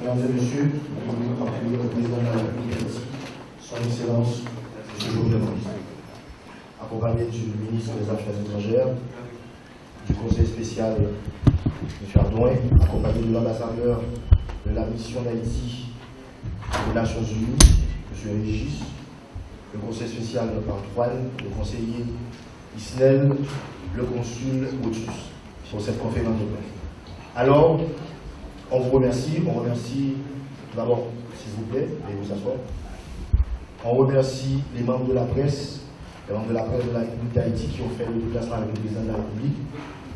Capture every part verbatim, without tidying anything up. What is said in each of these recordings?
Mesdames et Messieurs, nous voulons accueillir le président de la République d'Haïti, son Excellence, Monsieur Jovenel Moïse, accompagné du ministre des Affaires étrangères, du conseiller spécial, Monsieur Ardouin, accompagné de l'ambassadeur de la mission d'Haïti aux Nations Unies, Monsieur Régis, le conseiller spécial Antoine, le conseiller Isnel, le consul Brutus, pour cette conférence de presse. Alors, on vous remercie, on remercie tout d'abord, s'il vous plaît, veuillez vous asseoir. On remercie les membres de la presse, les membres de la presse de la République d'Haïti qui ont fait le déplacement avec le président de la République.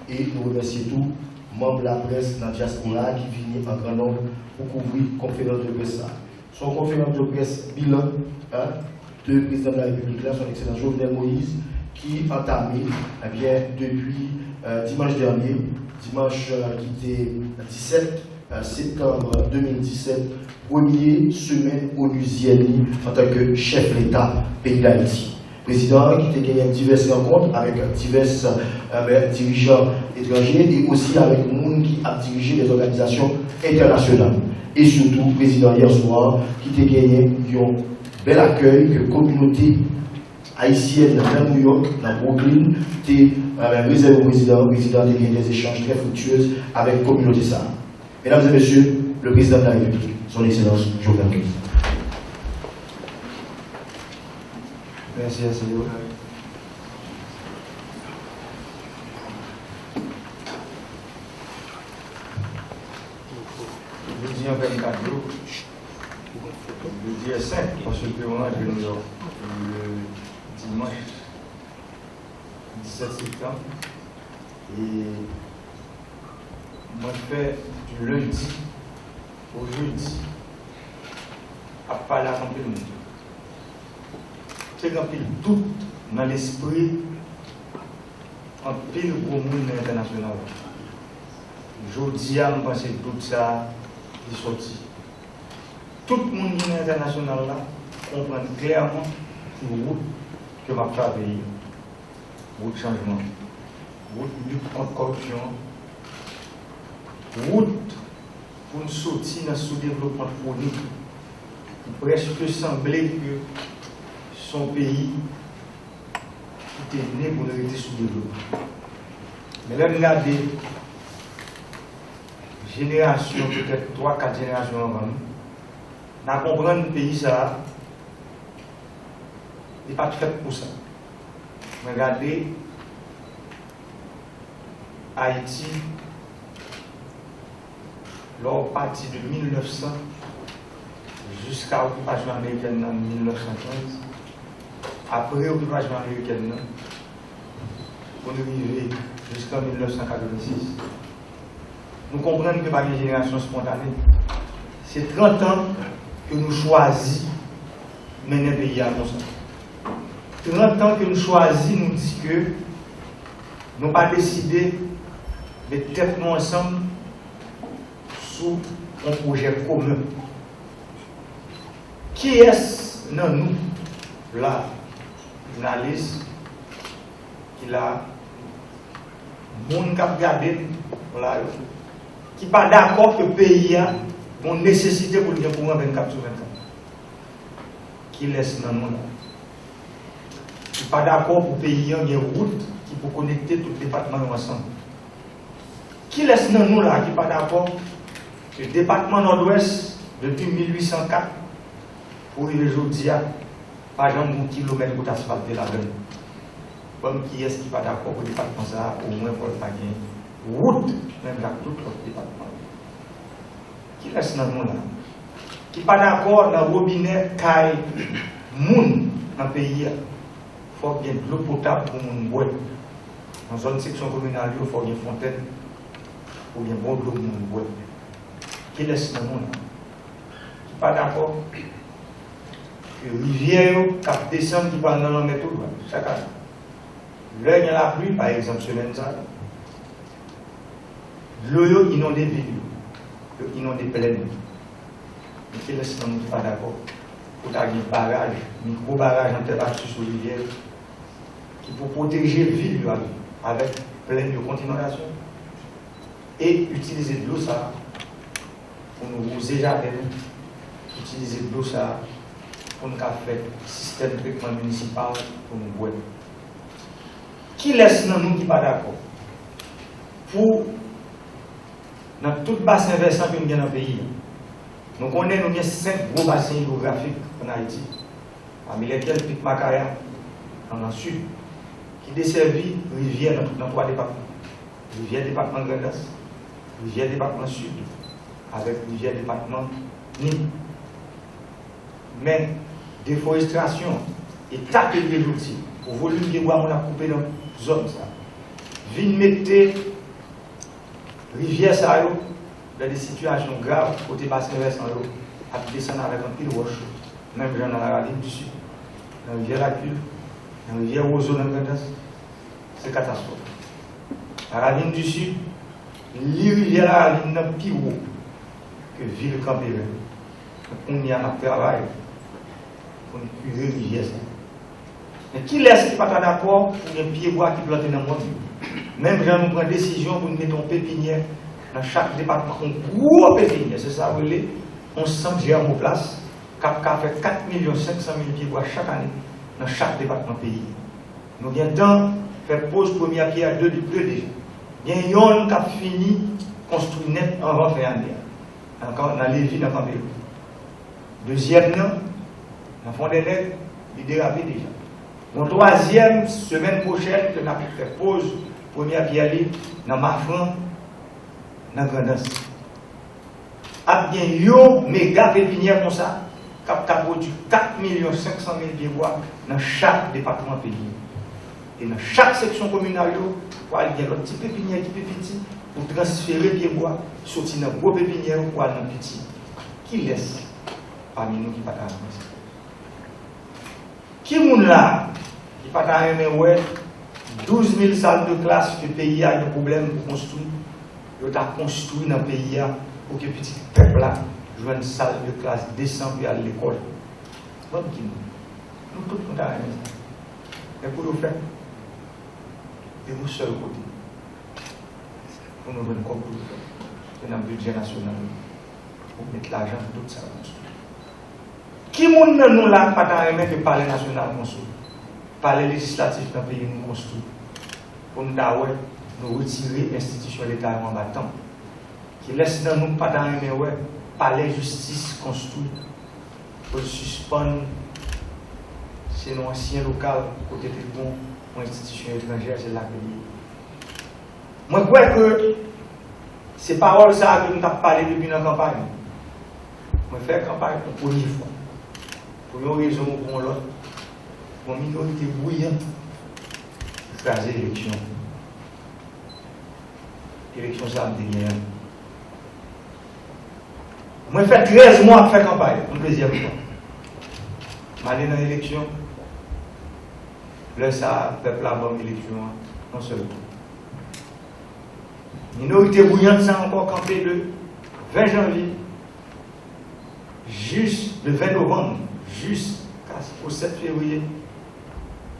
Et nou remèsye tou manm laprès nan dyaspora a ki vini an gran nonb pou kouvri konferans de près sa. Se yon konferans de près bilang, hein, de président de la République la, son excellence Jovenel Moïse, ki antame, ebyen, depi, euh, dimanch dènye, dimanch, euh, ki te disèt, euh, septanm de mil disèt, premye semèn onuzyèn li antanke chèf Leta peyi Dayiti. Prezidan an ki te genyen divès rankont avèk divès, euh, dirijan etranje e osi avèk moun ki ap dirije dè òganizasyon entènasyonal. E sitou, prezidan yè swa ki te genyen yon bèl akèy ke kominote ayisyèn nan New York, nan Brooklyn, te, euh, rezève pou prezidan an. Prezidan an te genyen dè echanj trè friktyez avèk kominote sa a. Mesdames et Messieurs, le Président de la République, Son Excellence Jovenel Moïse. Mèsi, S E O. Jodi a vennkat jou, jodi a senk, paske yo rantre New York le dimanch disèt septanm. E mwen fè di lendi o jedi ap pale ak anpil moun. Se gen anpil dout nan lespri anpil gwo moun nan entènasyonal la. Jodi a, m panse dout sa a li sòti. Tout moun ki nan entènasyonal la konprann klèman ki wout ke m ap fè a peyi a. Wout chanjman, wout lit kont kòripsyon an, wout pou n soti nan soudevlopman kwonik ki prèske sanble ke se yon peyi ki te ne pou n rete soudevlope. Men lè n gade jenerasyon, petèt twa, kat jenerasyon anvan nou, n a konprann peyi sa a, li pa t fèt pou sa. Mwen gade Ayiti, lè w pati de mil nèf san jiska okipasyon amerikèn nan mil nèf san kenz, apre okipasyon amerikèn nan, pou n rive jiska mil nèf san katrevensis, nou konprann ke pa gen jenerasyon espontane. Se trant an ke nou chwazi mennen peyi a konsa. Trant an ke nou chwazi, nou di ke nou pa deside met tèt nou ansanm sou yon pwojè komen. Kiyès nan nou la, jounalis ki la, moun k ap gade n la yo, ki pa dakò ke peyi a gon nesesite pou l gen kouran vennkat sou vennkat? Kilès nan nou la ki pa dakò pou peyi a gen wout ki pou konekte tout depatman yo ansanm? Kilès nan nou la ki pa dakò ke depatman Nòdwès, depi mil uit san kat pou rive jodi a, pa janm gen yon kilomèt wout asfalte ladan l? Ban m kiyès ki pa dakò pou depatman sa a, omwen fò l pa gen wout, menm jan ak tout lòt depatman yo. Kilès nan nou la ki pa dakò nan wobinè kay moun nan peyi a, fòk gen dlo potab pou moun bwè? Nan zòn seksyon kominal yo, fòk gen fontèn pou gen bon dlo pou moun bwè. Kilès nan nou la ki pa dakò ke rivyè yo k ap desann, ki pral nan lanmè tou dwat chak ane, lè gen lapli, pa egzanp, semèn sa a, dlo yo inonde vil yo, yo inonde plèn yo. Men kilès nan nou ki pa dakò pou ta gen baraj, mikwo baraj nan tèt ak sous rivyè yo, ki pou pwoteje vil yo avèk plèn yo kont inondasyon e itilize dlo sa a Pou nou wouze jaden nou, itilize dlo sa a pou n ka fè sistèm tretman minisipal pou nou bwè. Kilès nan nou ki pa dakò pou, nan tout basen vèsan ke n gen nan peyi a, nou konnen nou gen senk gwo basen idwografik ann Ayiti, pami lèkyèl Pik Makaya nan, nan sid, ki desèvi rivyè nan, nan twa depatman. Rivyè depatman Grandans, rivyè depatman Sid, avèk rivyè depatman Nip. Men, deforestasyon, eta peyi a jodi, pou volim pyebwa moun ap koupe nan zòn sa, vin mete rivyè sa yo nan de sitiyasyon grav, kote basen vèsan yo ap desann avèk anpil wòch, menm jan nan Laravin di Sid, nan rivyè Lakil, nan rivyè Wozo nan Grandans, se katastwòf. Laravin di Sid, li rivyè Laravin nan pi wo ke vil Kanperen. Kounye a, n ap travay pou n kire rivyè sa. Men kilès ki pa ta dakò pou gen pyebwa ki plante nan mòn yo? Menm jan nou pran desizyon pou n mete yon pepinyè nan chak depatman, yon gwo pepinyè, se sa yo rele yon sant jèmoplas, k ap ka fè kat milyon senk san mil pyebwa chak ane nan chak depatman peyi a. Nou gentan fè poz premyè pyè a de, de deja. Gen yonn k ap fini konstwi nèt anvan fen ane a, nan kan-, nan Levi, nan Kanperen. Dezyèm nan, nan Fondènèg, li derape deja. Yon twazyèm, semèn pwochèn, ke n ap fè poz premyè pyè li nan Mafran, nan Grandans. Ap gen yon mega pepinyè konsa k ap ka pwodui kat milyon senk san mil pyebwa nan chak depatman peyi a. E nan chak seksyon kominal yo, pral gen lòt ti pepinyè ki pi piti pou transfere pyebwa soti nan gwo pepinyè yo pou al nan piti. Kilès pami nou ki pa ta renmen sa? Ki moun la a ki pa ta renmen wè douz mil sal de klas ke peyi a gen pwoblèm pou konstwi, yo ta konstwi nan peyi a pou ke pitit pèp la jwenn sal de klas desan pou y al lekòl? Ban m di nou, nou tout nou ta renmen sa. Men pou yo fèt, se yon sèl kote pou nou jwenn kòb pou yo fèt, se nan bidjè nasyonal pou met lajan pou tout sa yo konstwi. Ki moun nan nou la pa ta renmen ke palè nasyonal konstwi, palè lejislatif nan peyi nou konstwi, pou n ta wè nou retire enstitisyon Leta yo anba tanp? Kilès nan nou pa ta renmen wè palè jistis konstwi, pou l sispann se yon ansyen lokal kote te gon yon enstitisyon etranjè, se la ke li ye? Mwen kwè ke se pawòl sa a ke nou t ap pale depi nan kanpay. Mwen fè kanpay pou premye fwa, pou yon rezon ou pou yon lòt, yon minorite bwiyan ki kraze eleksyon. Eleksyon sa a m te genyen an. Mwen fè trèz mwa ap fè kanpay, yon dezyèm fwa. M ale nan eleksyon. Lè sa a, pèp la ban m eleksyon an, yon sèl kou. Minorite bwiyan sa a ankò kanpe de ven janvye jis, de ven novanm jiska o sèt fevriye.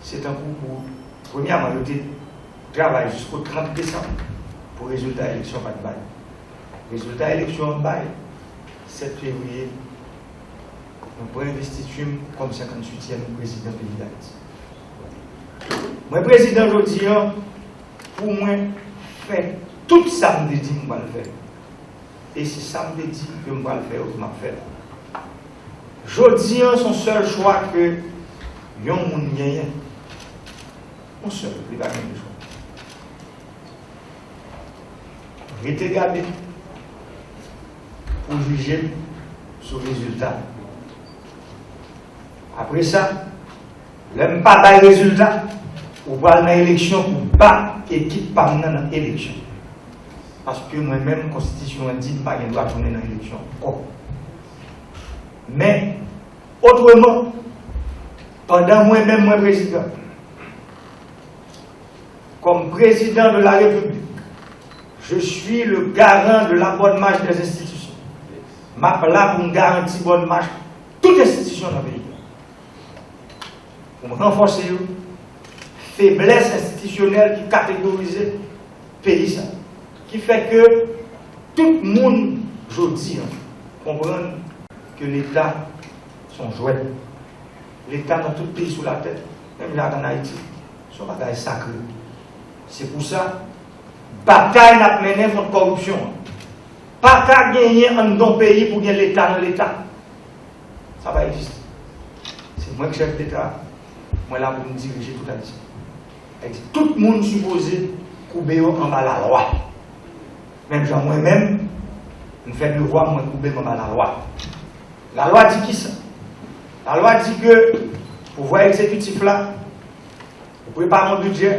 Se tankou pou, premyèman, yo te travay jisko trant desanm pou rezilta eleksyon pa t bay. Rezilta eleksyon an bay, sèt fevriye, mwen pran envestiti m kòm senkantuityèm prezidan peyi Dayiti. Mwen prezidan jodi an pou mwen fè tout sa m te di m pral fè. E se sa m te di ke m pral fè yo ke m ap fè la. Jodi an, se yon sèl chwa ke yon moun genyen. Yon sèl, li pa gen de chwa. Rete gade pou jije m sou rezilta. Apre sa, lè m pa bay rezilta, ou pral nan eleksyon pou ba ekip pa m nan nan eleksyon. Paske mwen menm, konstitisyon an di m pa gen dwa tounen nan eleksyon ankò. Men, otreman, pandan mwen menm mwen prezidan, comme président de la République, je suis le garant de la bonne marche des institutions. M ap la pou m garanti bòn mach tout enstitisyon nan peyi a. Pou m ranfòse yo, feblès enstitisyonèl ki kategorize peyi sa, ki fè ke tout moun, jodi an, Konprann ke Leta se yon jwèt. Leta nan tout peyi sou latè, menm jan ak ann Ayiti, se yon bagay sakre. Se pou sa, batay n ap mennen kont kòripsyon an. Pa ka genyen anndan yon peyi pou gen Leta nan Leta. Sa pa egziste. Se mwen k chèf Leta, mwen la pou m dirije tout Ayiti. Sa vle di tout moun sipoze koube yo anba lalwa. Menm jan mwen menm, m fè devwa m, mwen koube m anba lalwa. Lalwa di kisa? Lalwa di ke pouvwa egzekitif la, ou prepare yon bidjè,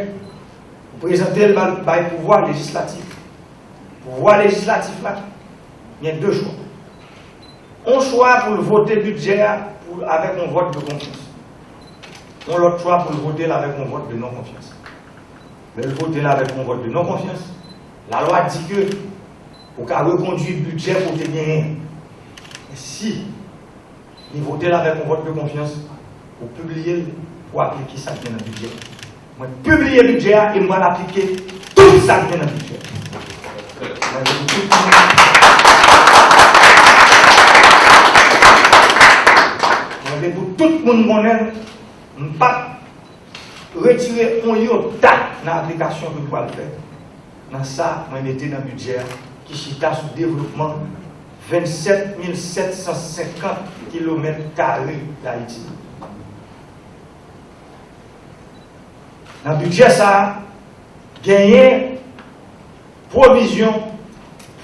ou prezante l ba-, bay pouvwa lejislatif. Pouvwa lejislatif la gen de chwa. Yon chwa pou l vote bidjè a pou, avèk yon vòt de konfyans. Yon lòt chwa pou l vote l avèk yon vòt de non konfyans. Lè l vote l avèk yon vòt de non konfyans, lalwa di ke ou ka rekondui bidjè ke w te genyen. Men si li vote l avèk yon vòt de konfyans, ou pibliye l pou aplike sa k gen nan bidjè a. Mwen pibliye bidjè a e m pral aplike tout sa k gen nan bidjè a. Mwen vle pou tout moun, mwen vle pou tout moun konnen m p ap retire yon yota nan aplikasyon ke m pral fè. Nan sa mwen mete nan bidjè a ki chita sou devlopman vennsèt mil sèt san senkant kilomèt kare Dayiti. Nan bidjè sa a, genyen pwovizyon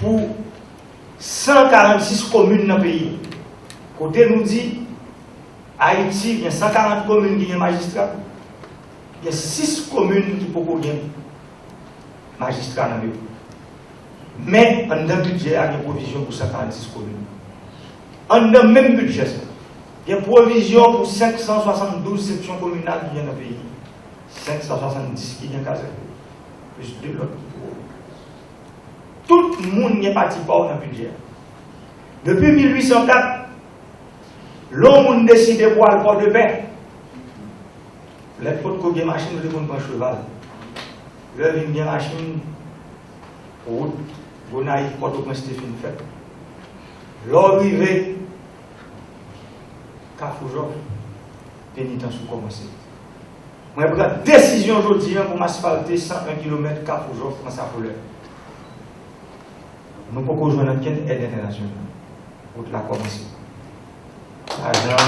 pou san karannsis komin nan peyi a. Kote nou di, Ayiti gen san karant komin ki gen majistra, gen sis komin ki poko gen majistra nan yo. Men, anndan bidjè a, gen pwovizyon pou san karannsis komin. Anndan menm bidjè sa, gen pwovizyon pou senk san swasanndouz seksyon kominal ki gen nan peyi a. Senk san swasanndis ki gen kazèk yo, plis de lòt ki pou ouvri. Tout moun gen pati pa w nan bidjè a. Depi mil uit san kat, lè yon moun deside pou al Pòdepè, lè potko gen machin, yo te konn pran cheval. Lè vin gen machin, wout Gonayiv, Pòtoprens te fin fèt. Lè w rive Kafou Jòf, penitans ou kòmanse. Mwen pran desizyon jodi a pou m asfalte san en kilomèt Kafou Jòf, Frans Afolè. Nou poko jwenn okenn èd entènasyonal. Wout la kòmanse. Lajan.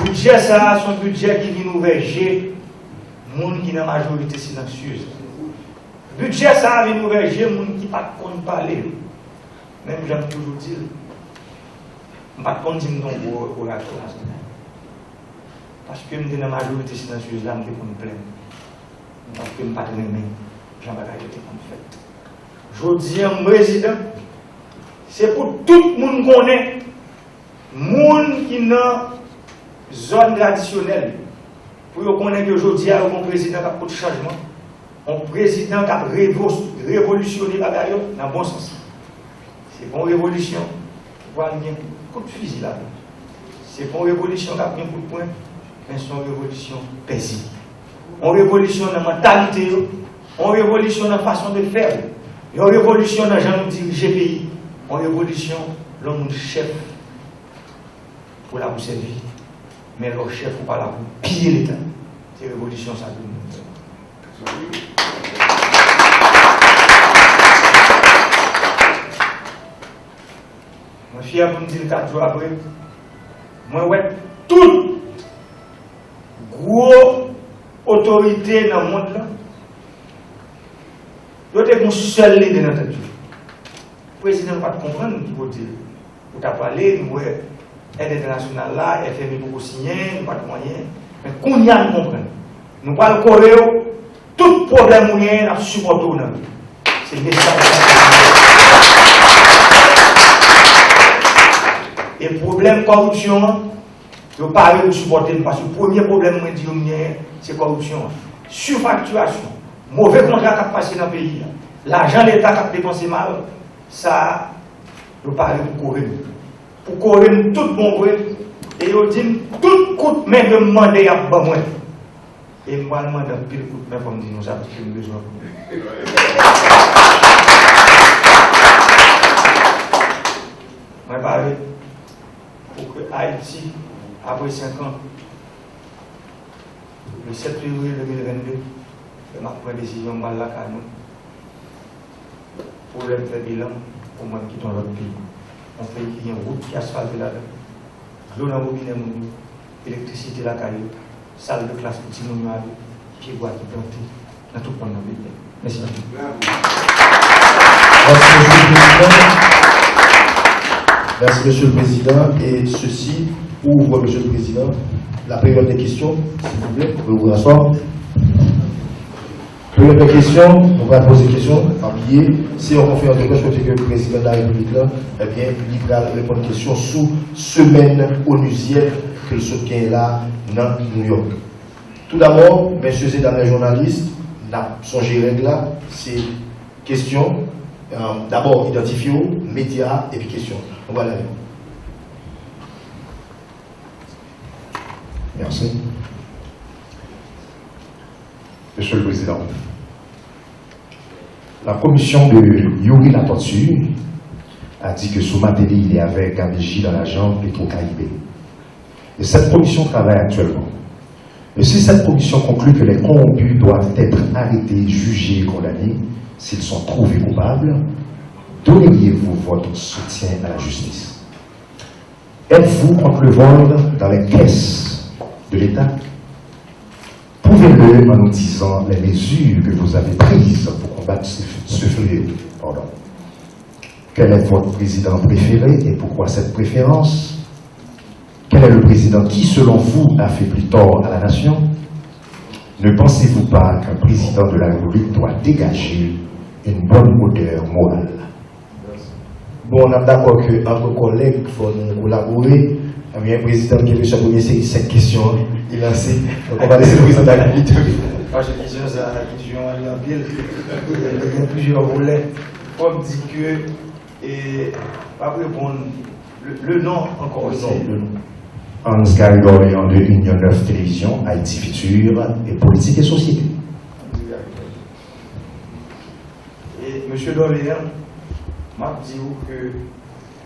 Bidjè sa a, se yon bidjè ki vin ouvè je moun ki nan majorite silansyez. Bidjè sa a vin ouvè je moun ki pa t konn pale yo. Menm jan m toujou di l, m pa t konn di m te yon gwo oratè nan zòn nan. Paske m te nan majorite silansyez la, m te konn plenn. Paske m pa t renmen jan bagay yo te konn fèt. Jodi a, m prezidan, se pou tout moun konnen, moun ki nan zòn tradisyonèl yo, pou yo konnen ke jodi a, yo gen yon prezidan k ap pote chanjman, yon prezidan k ap revo-, revolisyone bagay yo nan bon sans. Se pa yon revolisyon ki pral gen kout fizi ladan l. Se pa yon revolisyon k ap gen kout pwen, men se yon revolisyon pezib. Yon revolisyon nan mantalite yo, yon revolisyon nan fason de fè yo, yon revolisyon nan jan nou dirije peyi, yon revolisyon lè yon moun chèf pou la pou sèvi, men lè w chèf ou pa la pou piye Leta. Se revolisyon sa ke nou fè. Mwen fyè pou m di l kat jou apre, mwen wè tout gwo otorite nan mond lan, yo te gen yon sèl lide nan tèt yo. Prezidan pa t konprann ki kote ou ta prale, nou wè èd entènasyonal la, F M I poko siyen, nou pa t wè anyen. Men kounye a nou konprann. Nou pral kore w, tout pwoblèm ou genyen, n ap sipòte w nan li. Se mesaj sa. E pwoblèm kòripsyon an, yo pare pou sipòte m, paske premye pwoblèm mwen di yo m genyen, se kòripsyon an. Sifaktirasyon, move kontra k ap pase nan peyi a, lajan Leta k ap depanse mal, sa a, yo pare pou kore m. Pou kore m tout bon vre, e yo di m tout kout men ke m mande y ap ban mwen. E m pral mande anpil kout men, fò m di nou sa, paske m bezwen kout men. Apre senk an, le sèt fevriye de mil vennde, lè m ap pran desizyon m pral lakay mwen, pou lè m fè bilan pou mwen m kite yon lòt peyi. Yon peyi ki gen wout ki asfalte ladan, dlo nan wobinè moun yo, elektrisite lakay yo, sal de klas pou timoun yo ale, pyebwa ki plante nan tout kwen nan peyi a. Mèsi anpil. Bravo. Merci, Monsieur le Président. Merci, Monsieur le Président. Et ceci ouvre, Monsieur le Président, la période des questions, s'il vous plaît, vous pouvez vous rasseoir. Peryòd de kesyon, nou pral poze kesyon, pa bliye, se yon konferans de près kote ke prezidan de la repiblik la, ebyen, li pral reponn kesyon sou semèn onuzyèn ke l sot genyen la nan New York. Toudabò, mesye e dam lè jounalis, n ap sonje règ la, se kesyon, euh, dabò idantifye w, medya, epi kesyon. Nou pral ale. Merci. Monsieur le Président, la commission de Youri Latortue a dit que Soma Teli, il est avec Gabéji dans la jambe Petro-Caribe. Et cette commission travaille actuellement. Et si cette commission conclut que les corrompus doivent être arrêtés, jugés et condamnés, s'ils sont trouvés coupables, donneriez-vous votre soutien à la justice? Êtes-vous contre le vol dans les caisses de l'État? Prouvez-le en nous disant les mesures que vous avez prises pour combattre ce, ce fléau. Pardon. Quel est votre président préféré et pourquoi cette préférence? Quel est le président qui, selon vous, a fait plus tort à la nation? Ne pensez-vous pas qu'un président de la République doit dégager une bonne odeur morale? Bon, n ap dakò ke antre kòlèg, fò nou kolabore. Ebyen, prezidan, kèlkeswa premye seri senk kesyon an, li lanse. Donk, on va laisser le président de la République. Paske kesyon sa a, kesyon an, li anpil. Li gen plizyè volè. Fò m di ke, e, m ap reponn le, le non ankò, le non, se le non. Hans Gary Dorléan de Union neuf Télévision, Haïti Futur et Politique et Société. E, mesye Dorléan, m ap di w ke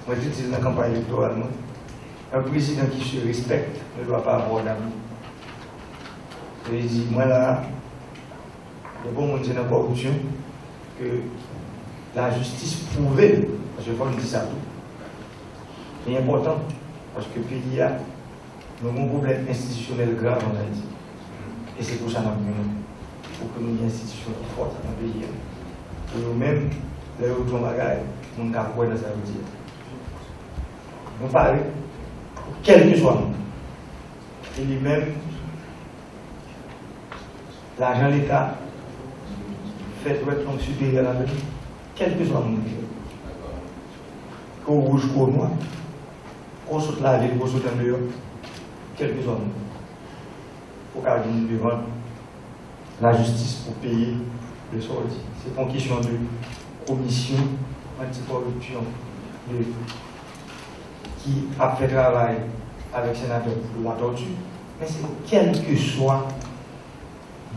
mwen te di l nan kanpay elektoral mwen, un président qui se respecte ne doit pas avoir d'ami. Sa vle di, mwen la, depi yon moun se nan kòripsyon, ke lajistis pwouve l, paske fò n di sa tou. Li enpòtan, paske peyi a, nou gen yon pwoblèm enstitisyonèl grav ann Ayiti. E se pou sa n ap goumen. Pou ke nou gen enstitisyon ki fò nan peyi a. Pou yo menm, lè yo di yon bagay, moun ka kwè nan sa yo di a. Nou pare pou kèlkeswa moun. E li menm, lajan Leta fè dwèt lang siperyè ladan l, kèlkeswa moun li ye. Ke w wouj, ke w nwa, ke w sot lavil, ke w sot andeyò, kèlkeswa moun. Ou ka vin devan lajistis pou peye de sa w di. Se pa yon kesyon de komisyon anti-corruption de, ki ap fè travay avèk senatè Latortue, men se kèlkeswa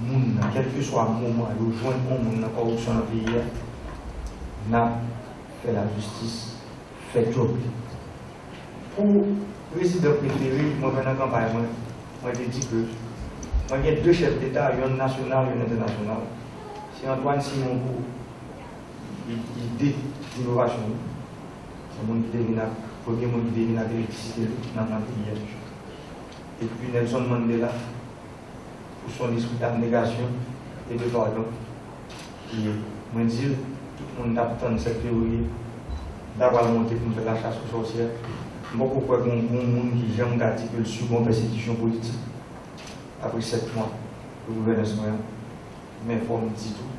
moun nan, kèlkeswa moman yo jwenn yon moun nan kòripsyon nan peyi a, n ap fè lajistis fè djòb li. Pou prezidan prefere, mwen menm nan kanpay mwen, mwen te di ke mwen gen de chèf deta, yonn nasyonal, yonn entènasyonal. Se Antoine Simon pou ide inovasyon yo. Se moun ki te vin ak, premye moun ki te vin ak elektrisite li nan, nan peyi a. Epi Nelson Mandela, pou son espri d'abnégation et de pardon. E mwen di l, tout moun t ap tann sèt fevriye, m ta pral monte pou m fè la chasse aux sorcières. M poko kwè gen yon moun ki janm ka di ke l sibi yon pèsekisyon politik apre sèt mwa de gouvènans mwen an. Men fò m di tou,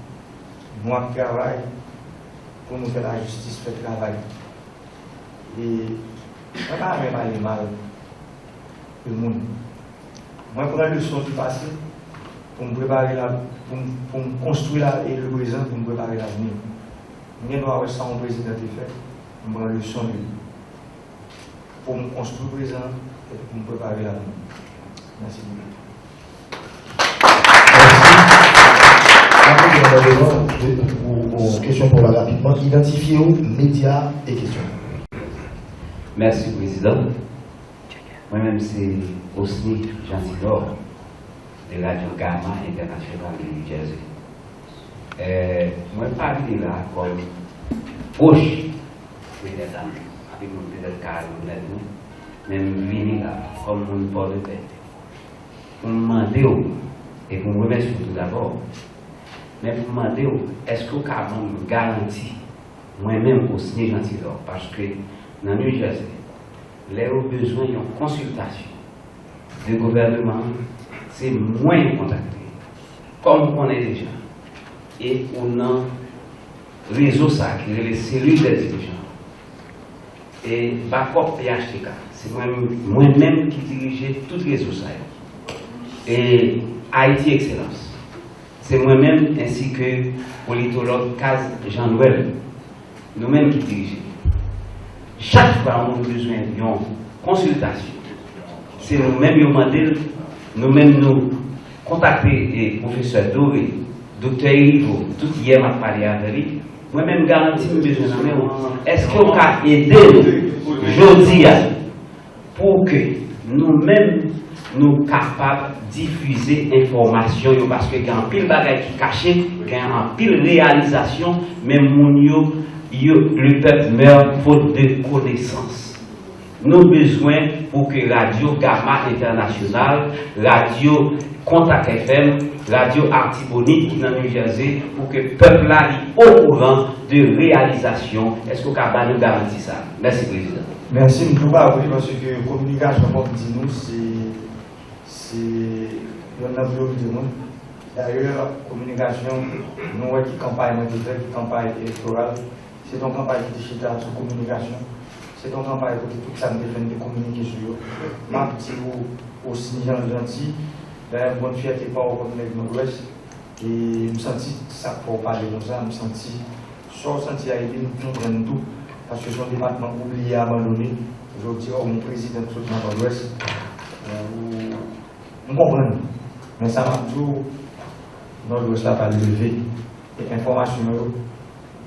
nou ap travay pou nou fè lajistis fè travay li. E mwen pa renmen pale mal de moun. Mwen pran leson ki pase pou m prepare la, pou m, pou m konstwi la, e le prezan pou m prepare lavni. M gen dwa wè sa yon prezidan te fè, m pran leson de li. Pou m konstwi prezan, epi pou m prepare lavni. Mèsi bokou. Mèsi. N ap mete nan devan, pou, pou kesyon pou la rapidman. Idantifye w, medya e kesyon. Mèsi, prezidan. Mwen menm se Osny Jean Tidor de Radio Gama International de New Jersey. Eh, mwen pa vini la kòm pwòch Prezidan Dam. Anpil moun petèt ka rekonèt mwen, men m vini la kòm moun Pòdepè. Pou m mande w, e pou m remèsye w tou dabò, men pou m mande w, èske w ka ban m garanti, mwen menm Osny Jean Tidor, paske nan New Jersey, lè yo bezwen yon konsiltasyon de gouvèneman an, se mwen yo kontakte. Kòm ou konnen deja, e ou nan rezo sa ki rele Cellule des Dirigeants, e Bakòp P H T K. Se mwen, mwen menm ki dirije tout rezo sa yo. E Haïti Excellence. Se mwen menm ensi ke politològ Kaz Jean Noël. Nou menm ki dirije. Chak fwa yon moun bezwen yon konsiltasyon, se nou menm yo mande l, nou menm nou kontakte, e, pwofesè Doré, doktè Erivo, tout yè m ap pale avè li. Mwen menm garanti m bezwen nan men w. Èske w ka ede nou jodi a pou ke nou menm nou kapab difize enfòmasyon yo, paske gen anpil bagay ki kache, gen anpil reyalizasyon, men moun yo, yo, le peuple meurt faute de connaissance. Nou bezwen pou ke Radio Gama International, Radio Kontak F M, Radio Artibonite ki nan New Jersey, pou ke pèp la li okouran de reyalizasyon. Èske w ka ba nou garanti sa? Mèsi, Prezidan. Mèsi, m tou ba wi, paske kominikasyon, kòm di nou, se, se yonn nan priyorite mwen. Dayè, kominikasyon, nou wè ki kanpay mwen te fè, ki kanpay elektoral. Se te yon kanpay ki te chita sou kominikasyon. Se te yon kanpay kote tout sa m te fè, m te kominike sou yo. M ap di w, Osny Jean Jeanty, dayè, m konn fyète pa w kòm nèg Nòdwès. E m santi sa k fè w pale konsa, m santi sa w santi a, epi m konprann tou, paske se yon depatman oubliye, abandone. Jodi a, w yon prezidan k sot nan Nòdwès. Ou, m konprann. Men sa m ap di w, Nòdwès la pral leve. E enfòmasyon yo,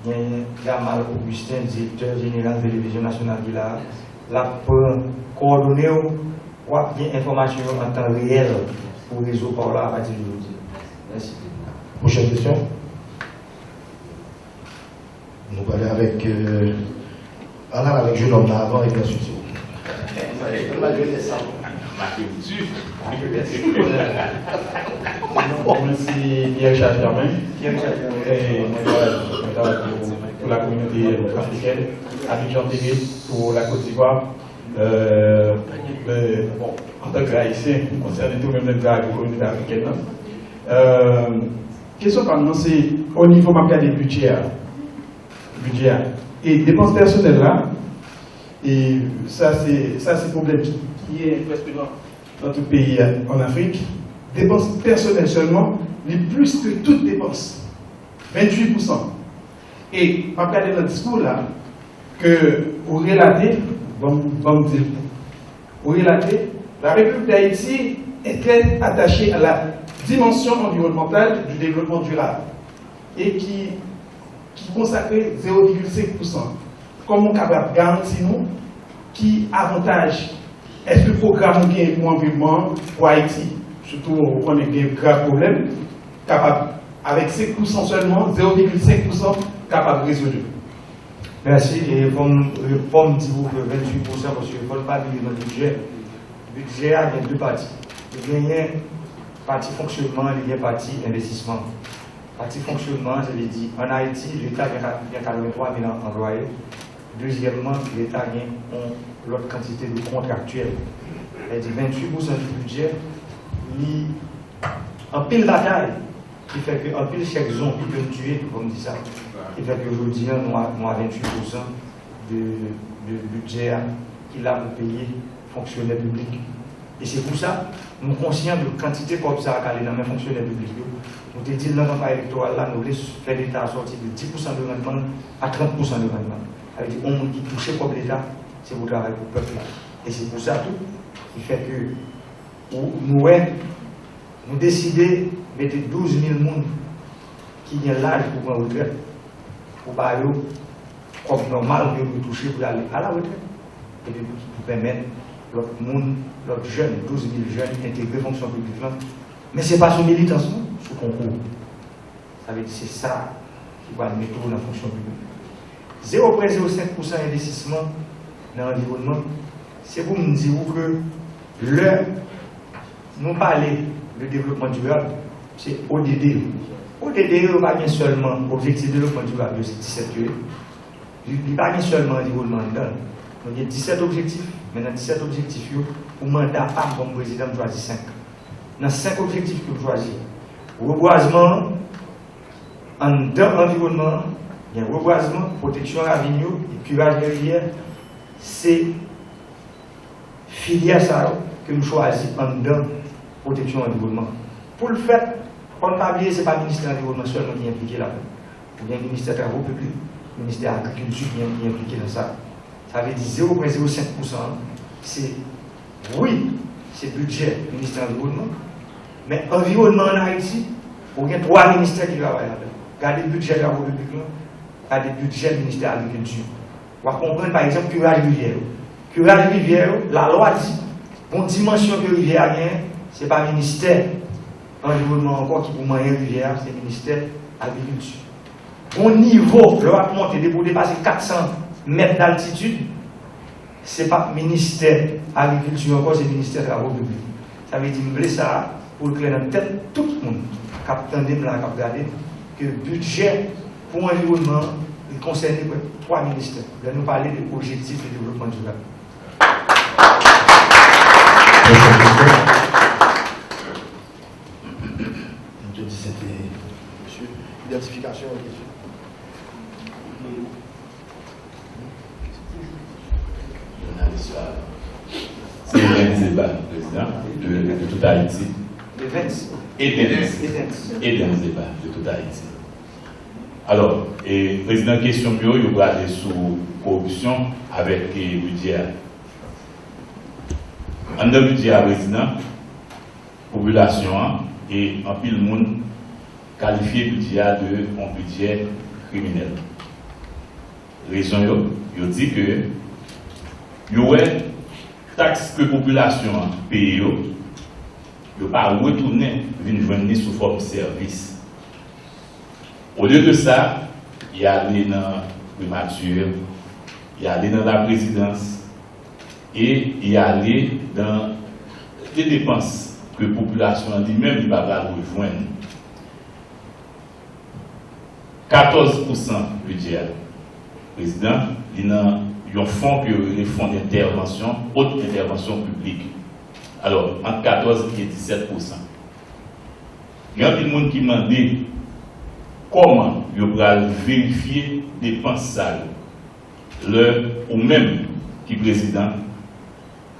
gen Gamal Augustin, direktè jeneral televizyon nasyonal ki la a, l ap pran kowòdone w, w ap gen enfòmasyon yo an tan reyèl pou rezo pa w la apati de jodi a. Mèsi. Pwochèn kesyon. Nou prale avèk, euh, ann al avèk jenòm nan avan, epi answit se ou. Mwen se Pierre Charles Germain. Pierre Charles Germain. E mwen travay, mwen travay pou, pou la kominote afrikèn, Abidjan T V, pou la Côte d'Ivoire. Euh, euh, bon, antanke Ayisyen, m konsène tou menm lè m travay pou kominote afrikèn nan. Euh, kesyon pa m nan se, o nivo m ap gade bidjè a, bidjè a. E depans pèsonèl la, e sa se, sa se pwoblèm ki, ki gen prèske nan, nan tout peyi a, an Afrik. Depans pèsonèl sèlman, li plis ke tout depans. Venntuit pousan. E m ap gade nan diskou w la, ke ou relate, ban m, ban m di l, ou relate, la République d'Haïti est très attachée à la dimension environnementale du développement durable. E ki, ki konsakre zewo vigil senk pousan. Kòman w kapab garanti nou ki avantaj, èske pwogram ou gen pou anviwònman an, pou Ayiti, sitou ou konnen gen grav pwoblèm, kapab, avèk senk pousan sèlman, zewo vigil senk pousan, kapab rezoli? Mèsi. E fò m, fò m di w ke venntuit pousan, paske fò n pa bliye nan bidjè, bidjè a gen de pati. Li genyen pati fonksyònman, li gen pati envestisman. Pati fonksyònman an, se vle di, ann Ayiti, Leta gen ka-, gen katrevenntwa mil anplwaye. Dezyèmman, Leta gen yon lòt kantite de kontraktyèl. Sa vle di, venntuit pousan di bidjè, li anpil batay ki fè ke anpil chèk zonbi ke n tiye, fò m di sa, ki fè ke jodi a, nou a, nou a venntuit pousan de, de bidjè a ki la pou peye fonksyonè piblik. E se pou sa, nou konsyan de kantite kòb sa a k ale nan men fonksyonè piblik yo. Nou te di l nan kanpay elektoral la, nou vle fè Leta a sòti de dis pousan de randman l a trant pousan de randman l. Sa vle di, yon moun ki touche kòb Leta, se pou travay pou pèp la. E se pou sa tou, ki fè ke ou, nou wè, nou deside mete douz mil moun ki gen laj pou pran retrèt, pou ba yo kòb nòmal ke yo dwe touche pou y ale a la retrèt, epi pou, pou pèmèt Lòt moun, lòt jèn, douz mil jèn entegre fonksyon piblik lan, men se pa sou militans non, sou konkou. Sa vle di se sa ki pral mete w nan fonksyon piblik. Zewo pwen zewo senk pousan envestisman nan anviwònman, se pou m di w ke lè nou pale de devlopman dirab, se O D D yo. O D D yo pa gen sèlman objektif devlopman dirab yo, se disèt yo ye. Li, li pa gen sèlman anviwònman anndan l. Nou gen disèt objektif, men nan disèt objektif yo, pou manda pa m kòm prezidan, m chwazi senk. Nan senk objektif ke m chwazi, rebwazman an, anndan anviwònman an, gen rebwazman, pwoteksyon ravin yo, e kiraj de rivyè, se filyè sa yo ke m chwazi anndan pwoteksyon anviwònman. Pou l fèt, fò n pa bliye se pa ministè anviwònman sèlman ki enplike ladan l. Ou gen ministè travo piblik, ministè agrikilti ki, ki enplike nan sa. Sa vle di zewo pwen zewo senk pousan an, se, wi, se bidjè ministè anviwònman, men anviwònman ann Ayiti, ou gen twa ministè ki travay ladan l. Gade bidjè travo piblik lan, gade bidjè ministè agrikilti. W ap konprann, pa egzanp, kiraj rivyè yo. Kiraj rivyè yo, lalwa di, gon dimansyon ke rivyè a genyen, se pa ministè anviwònman ankò ki pou manyen rivyè a, se ministè agrikilti. Gon nivo, lè w ap monte, depi w depase kat san mèt daltitid, se pa ministè agrikilti ankò, se ministè travo piblik. Sa vle di, m vle sa a pou l klè nan tèt tout moun k ap tande m la, k ap gade m, ke bidjè pou anviwònman an, li konsène prèske twa ministè. Lè nou pale de objektif de devlopman dirab. M te di se te, mesye, idantifikasyon, kesyon. Jounalis la. Se Evens Deba, prezidan, de, de Tout Ayiti. Evens. Evens. Evens. Evens Deba, de Tout Ayiti. Alò, e, prezidan, kesyon m yo, yo prale sou koripsyon avèk, e, bidjè a. Anndan bidjè a, prezidan, popilasyon an e anpil moun kalifye bidjè a de yon bidjè kriminèl. Rezon yo, yo di ke yo wè taks ke popilasyon an peye yo, yo pa retounen vin jwenn li sou fòm sèvis. Olye de sa, y ale nan primati, y ale nan laprezidans, e y ale nan de depans ke popilasyon an li menm li pa pral rejwenn. Katòz pousan bidjè a, prezidan, li nan yon fon ke yo rele fon dentèvansyon, haute intervention publique. Alò, ant katòz e disèt pousan. Gen anpil moun ki mande kòman yo pral verifye depans sa yo. Lè ou menm ki prezidan,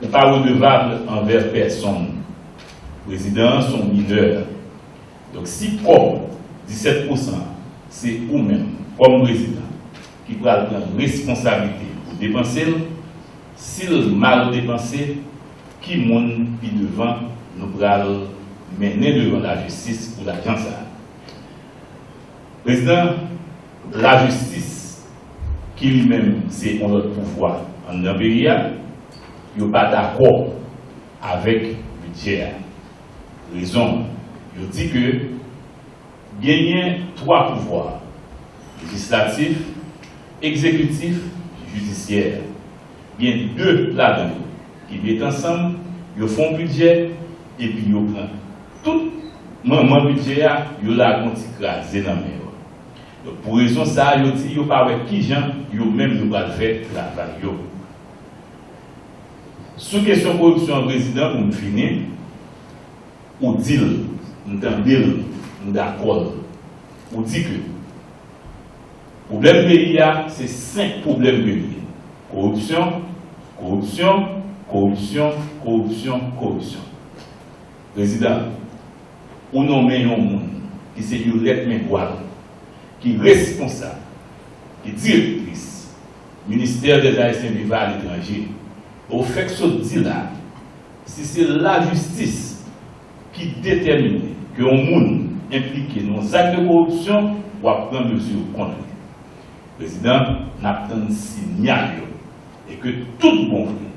ou pa redevab anvè pèsonn. Prezidan an se yon minè. Donk, si kòb disèt pousan se ou menm, kòm prezidan, ki pral pran responsablite pou depanse l, si l mal depanse, ki moun pi devan nou pral mennen devan lajistis pou lajan sa a? Prezidan, lajistis, ki li menm se yon lòt pouvwa anndan peyi a, yo pa dakò avèk bidjè a. Rezon, yo di ke genyen twa pouvwa, lejislatif, egzekitif, jidisyè. Gen de ladan yo ki met ansanm, yo fè yon bidjè, epi yo pran tout manman bidjè a, yo lage yon ti kraze nan men yo. Donk, pou rezon sa a, yo di yo pa wè kijan yo menm yo pral fè travay yo. Sou kesyon koripsyon an, prezidan, pou m fini, ou di l, m tande l, m dakò l. Ou di ke pwoblèm peyi a, se senk pwoblèm ke l ye. Koripsyon, koripsyon, koripsyon, koripsyon, koripsyon. Prezidan, ou nonmen yon moun ki se Yolette Mengoal, ki responsab, ki direktris Ministère des Haïtiens vivant à l'étranger. Ou fèk sot di la, si se lajistis ki detèmine ke yon moun enplike nan yon zak de koripsyon, w ap pran mezi kont li. Prezidan, n ap tann siyal yo. E ke tout bon vre,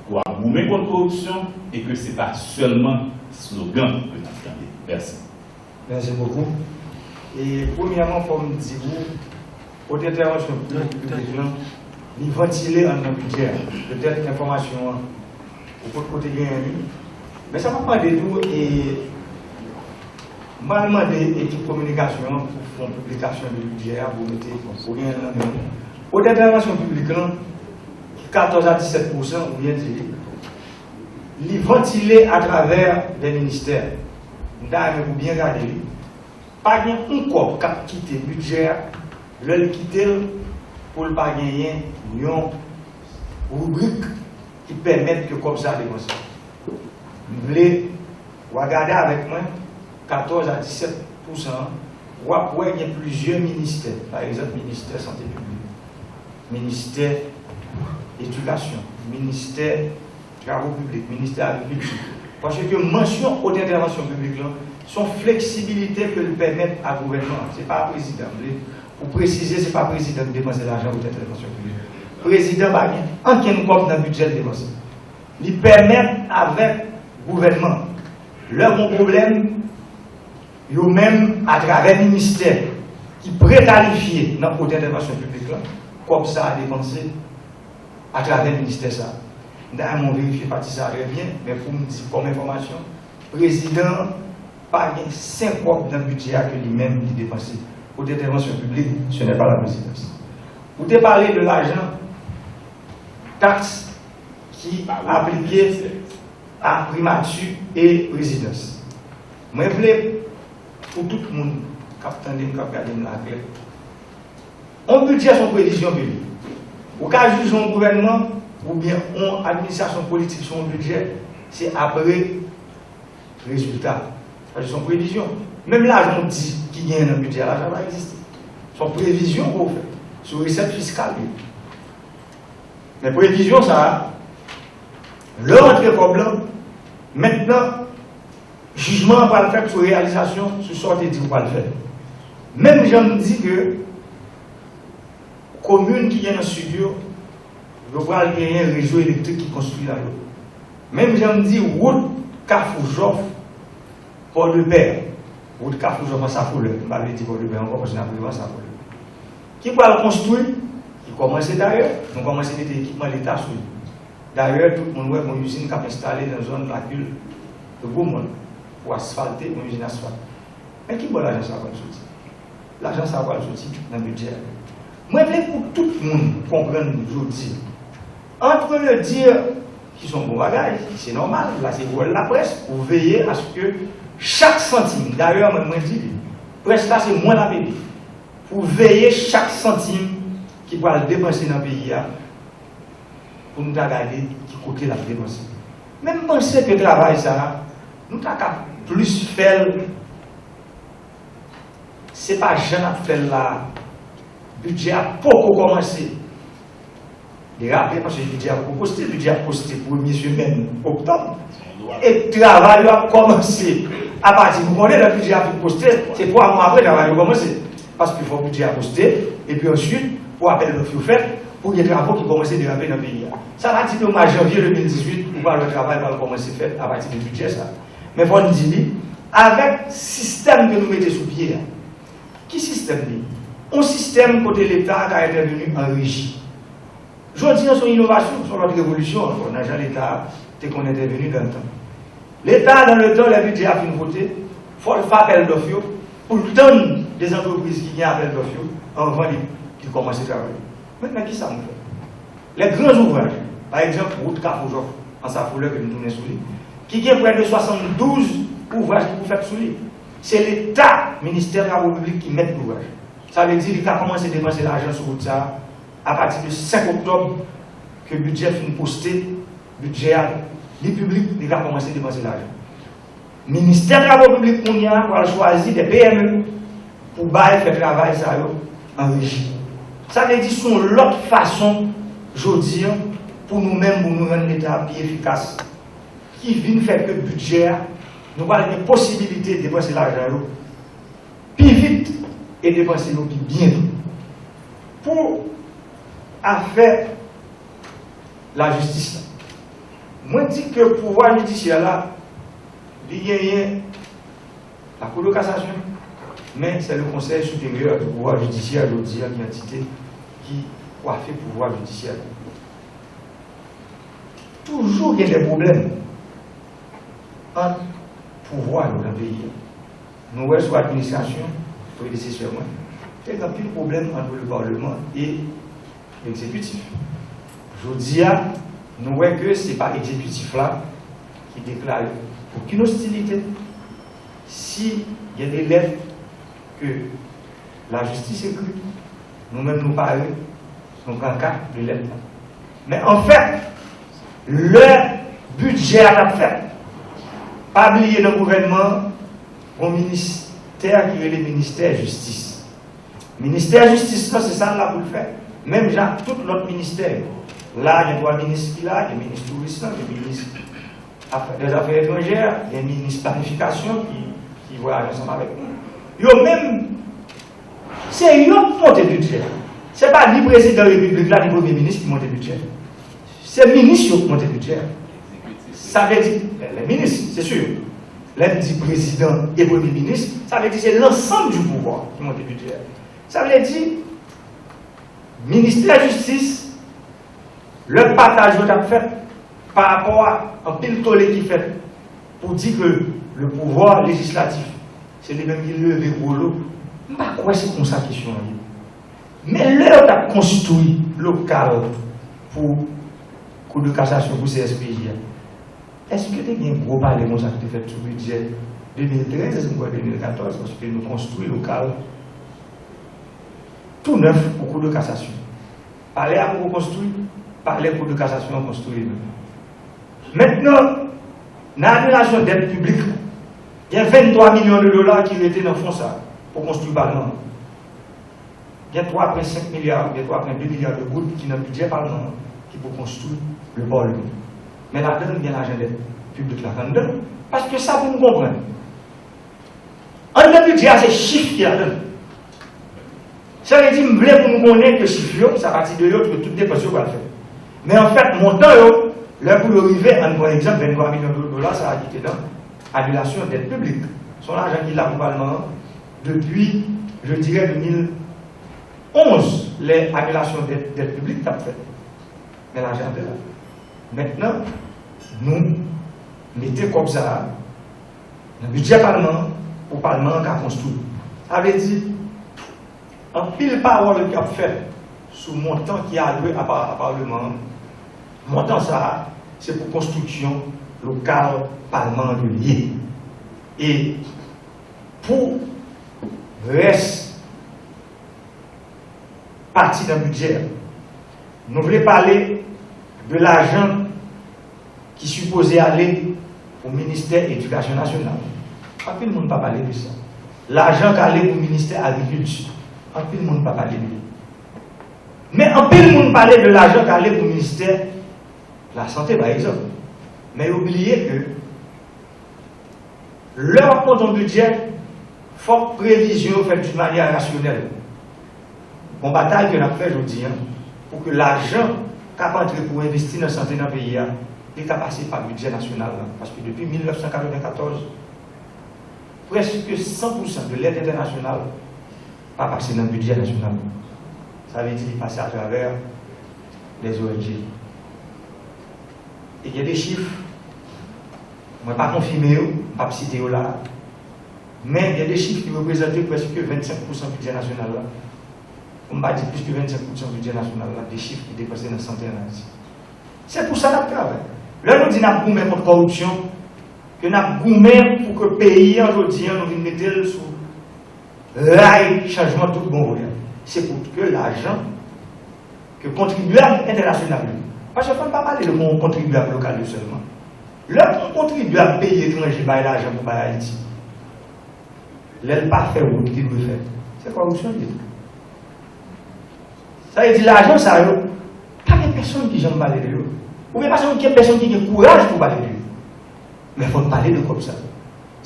pou ap goumen kont koripsyon e ke se pa sèlman slogan ke n ap tande. Mèsi. Mèsi bokou. E premyèman, fò m di pou Kot entèvansyon piblik lan, li vantile anndan bidjè a. Petèt enfòmasyon an ou potko te genyen li. Men sa m ap mande tou, e m pral mande ekip kominikasyon an pou fè yon piblikasyon de bidjè a pou mete pou genyen l nan men nou. Kot entèvansyon piblik lan, ki katòz a disèt pousan ou byen di li, li vantile atravè de ministè. M ta renmen pou byen gade li. Pa gen yon kòb k ap kite bidjè a, lè l kite l, pou l pa genyen yon ribrik ki pèmèt ke kòb sa a depanse. M vle w a gade avèk mwen, katòz a disèt pousan an, w ap wè gen plizyè ministè, pa egzanp, ministè sante piblik, ministè edikasyon, ministè travo piblik, ministè agrikilti. Paske mansyon kot entèvansyon piblik lan, se yon fleksibilite ke l pèmèt a gouvènman an. Se pa prezidan, m vle pou presize, se pa prezidan ki depanse lajan kot entèvansyon piblik. Prezidan pa gen ankenn kòb nan bidjè l depanse. Li pèmèt avèk gouvènman, lè gon pwoblèm, yo menm, atravè ministè ki prekalifye nan kot entèvansyon piblik lan, kòb sa a depanse atravè ministè sa a. M ta renmen w verifye pati sa a trè byen, men pou m di kòm enfòmasyon, prezidan an pa gen senk kòb nan bidjè a ke li menm li depanse. Kot entèvansyon piblik, ce n'est pas la présidence. Ou te pale de lajan taks ki aplike a primati e prezidans. Mwen vle pou tout moun k ap tande m, k ap gade m la klè. Yon bidjè se yon previzyon ke li ye. Ou ka jije yon gouvènman oubyen yon administrasyon politik sou yon bidjè, se apre rezilta. Paske se yon previzyon. Menm lajan w di ki genyen nan bidjè a, lajan pa egziste. Se yon previzyon ke w fè sou resèt fiskal yo. Men previzyon sa a, lè w antre kòb lan, mentnan, jijman an pral fèt sou reyalizasyon, sou sa w te di w pral fè. Menm jan m di ke komin ki gen nan sid yo, yo pral genyen rezo elektrik ki konstwi la yo. Menm jan m di wout Kafou Jòf, Pòdepè, wout Kafou Jòf Ansafolè, m pa vle di Pòdepè ankò paske n ap rive Ansafolè, ki pral konstwi, ki kòmanse dayè, nou kòmanse mete ekipman Leta sou li. Dayè, tout moun wè gon izin k ap enstale nan zòn Lakil, Gwo Mòn, pou asfalte, gon izin asfalt. Men ki bò lajan sa a pral soti? Lajan sa a pral soti nan bidjè a. Mwen vle pou tout moun konprann jodi a. Entre le dire, ki se yon bon bagay, se nòmal, la se wòl laprès, pou veye aske chak santim, dayè mwen, mwen di li, près la se mwen l ap ede, pou veye chak santim ki pral depanse nan peyi a, pou nou ta gade ki kote l ap depanse. Men m panse ke travay sa a, nou ta ka plis fè l. Se pa jan n ap fè l la a. Bidjè a poko kòmanse derape, paske bidjè a poko poste. Bidjè a poste premye semèn oktòb. E travay yo ap kòmanse apati, nou konnen lè bidjè a fin poste, se twa mwa apre travay yo kòmanse. Paske fòk bidjè a poste, epi answit, pou apèl dòf yo fèt, pou gen travo ki kòmanse derape nan peyi a. Sa pa di ke mwa janvye de mil dizuit, ou pral wè travay pral kòmanse fèt apati de bidjè sa a. Men fò n di li, avèk sistèm ke nou mete sou pye a, ki sistèm li? Yon sistèm kote Leta ka entèveni an reji. Jodi a, se yon inovasyon, se yon lòt revolisyon ankò nan jan Leta te konn entèveni dan le tan. Leta, dan le tan, lè bidjè a fin vote, fò l fè apèl dòf yo, pou l tann de antrepriz ki gen apèl dòf yo anvan li, li kòmanse travay. Mentnan, kisa nou fè? Lè gran ouvraj, pa egzanp, wout Kafou Jòf Ansafolè ke nou tounen sou li, ki gen prè de swasanndouz ouvraj ki pou fèt sou li. Se Leta, Ministè Travo Piblik ki mèt louvraj. Sa vle di li ka kòmanse depanse lajan sou wout sa a apati de senk oktòb, ke bidjè fin poste, bidjè a, li piblik, li ka kòmanse depanse lajan. Ministè Travo Piblik kounye a pral chwazi de P M E pou bay fè travay sa yo an reji. Sa vle di se yon lòt fason jodi a pou nou menm, pou nou rann Leta a pi efikas, ki vin fè ke bidjè a, nou pral gen posibilite depanse lajan yo pi vit e depanse yo pi byen tou. Pou afè lajistis la, Mwen di ke pouvwa jidisyè la, li genyen la Cour de cassation, men se le Conseil supérieur du pouvoir judiciaire jodi a ki antite ki kwafe pouvwa jidisyè la. Toujou gen de pwoblèm ant pouvwa yo nan peyi a. Nou wè sou administrasyon predesesè mwen, te gen anpil pwoblèm ant le Parlement e egzekitif. Jodi a, nou wè ke se pa egzekitif la ki deklare okenn ostilite. Si gen de lèt ke lajistis ekri, nou menm nou pare, nou pran ka de lèt la. Men anfèt, lè bidjè a t ap fèt, pa bliye nan gouvènman an, gon ministè ki rele ministè jistis. Ministè jistis lan, se sa l la pou l fè. Menm jan ak tout lòt ministè yo. La, gen twa minis ki la, gen minis touris lan, gen minis afè, dèzafè etranjè, gen minis planifikasyon ki, ki vwayaje ansanm avèk nou. Yo menm, se yo k monte bidjè. Se pa ni prezidan repiblik la, ni premye minis ki monte bidjè. Se minis yo k monte bidjè. Sa vle di, lè, lè minis, se si. Lè m di prezidan e premye minis, sa vle di se lansanm di pouvwa ki monte bidjè. Sa vle di, ministè jistis, lè pataj yo t ap fèt, pa rapò a anpil tole ki fèt pou di ke le pouvwa lejislatif, se li menm ki leve gwo lo. M pa kwè se konsa kesyon an ye. Men lè yo t ap konstwi lokal pou Kou de Kasasyon, pou C S P J a, èske te gen gwo pale konsa ki te fèt sou bidjè de mil trèz, m kwè de mil katòz, paske nou konstwi lokal tou nèf pou Kou de Kasasyon. Palè a poko konstwi, palè Kou de Kasasyon an konstwi li menm. Mentnan, nan anilasyon dèt piblik la, gen venntwa milyon de dola ki rete nan fon sa a pou konstwi palman an. Gen twa pwen senk milya, gen twa pwen de milya de goud ki nan bidjè palman an ki pou konstwi le Parlement. Men ladan l, gen lajan dèt piblik la k anndan l, paske sa pou nou konprann. Anndan bidjè a, se chif ki ladan l. Sa vle di, m vle pou nou konnen ke chif yo, sa pati de yo ke tout depans yo pral fèt. Men anfèt, montan yo, lè pou yo rive, ann pran egzanp, venntwa milyon de dola sa a ki te nan anilasyon dèt piblik. Se yon lajan ki la pou palman an depi, je dirais, de mil onz, lè anilasyon dèt, dèt piblik t ap fèt. Men lajan an te la. Mentnan, nou mete kòb sa a nan bidjè palman an pou palman an ka konstwi. Sa vle di, anpil pawòl k ap fèt sou montan ki alwe a pa-, a palman an, montan sa a, se pou konstriksyon lokal palman an ke l ye. E pou rès pati nan bidjè a. Nou vle pale de lajan ki sipoze ale pou ministè edikasyon nasyonal. Anpil moun pa pale de sa. Lajan k ale pou ministè agrikilti. Anpil moun pa pale de li. Men anpil moun pale de lajan k ale pou ministè lasante, pa egzanp. Men yo bliye ke lè w ap monte yon bidjè, fòk previzyon yo fèt d'une manière rationnelle. Bon batay ke n ap fè jodi a, pou ke lajan k ap antre pou envesti nan sante nan peyi a, li ka pase pa bidjè nasyonal la. Paske depi mil nèf san katrevenkatòz, prèske san pou san de lèd entènasyonal pa pase nan bidjè nasyonal. Sa vle di li pase atravè les O N G. E gen de chif, mwen pa konfime yo, m p ap site yo la a, men gen de chif ki reprezante prèske vennsenk pou san bidjè nasyonal la. Pou m pa di plis ke vennsenk pou san bidjè nasyonal la, de chif ki depanse nan sante ann Ayiti. Se pou sa n ap travay. Lè nou di n ap goumen kont kòripsyon, ke n ap goumen pou ke peyi an, jodi an, nou vin mete l sou ray chanjman tout bon vre a. Se pou ke lajan ke kontribyab entènasyonal yo. Paske fò n pa pale de kon-, kontribyab lokal yo sèlman. Lè yon kontribyab peyi etranje bay lajan pou bay Ayiti, lè l pa fè wout li dwe fè, se kòripsyon li ye. Sa vle di lajan sa yo, pa gen pèsonn ki janm pale de yo. Oubyen pa janm gen pèsonn ki gen kouraj pou pale de yo. Men fò n pale de kòb sa yo.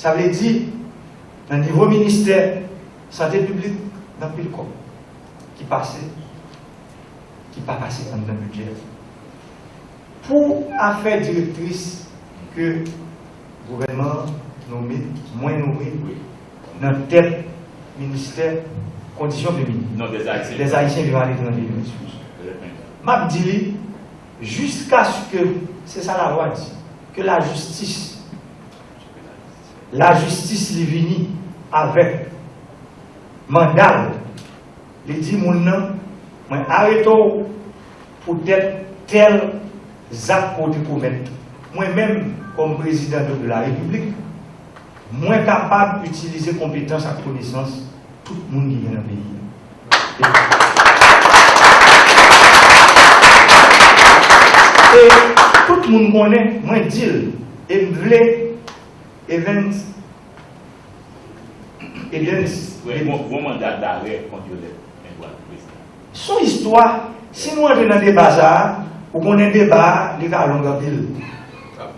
Sa vle di, nan nivo ministè sante piblik, gen anpil kòb ki pase, ki pa pase anndan bidjè. Pou afè direktris ke gouvènman an nonmen, mwen nonmen nan tèt ministè kondisyon feminin, lè Ayisyen viv aletranje yo, eskize m, m ap di li, jiskaske, se sa lalwa di, ke lajistis, lajistis li vini avèk manda l, li di moun nan, mwen arete w poutèt tèl zak ke w te komèt. Mwen menm, kòm prezidan de la repiblik, mwen kapab itilize konpetans ak konesans tout moun ki gen nan peyi a. E tout moun konnen, mwen di l, e m vle, Evens, Evens, wi, bon, bon manda darè kont Yolette Mengwa, prezidan. Se yon istwa, si nou antre nan deba sa a, ou konnen deba a, li ka long anpil.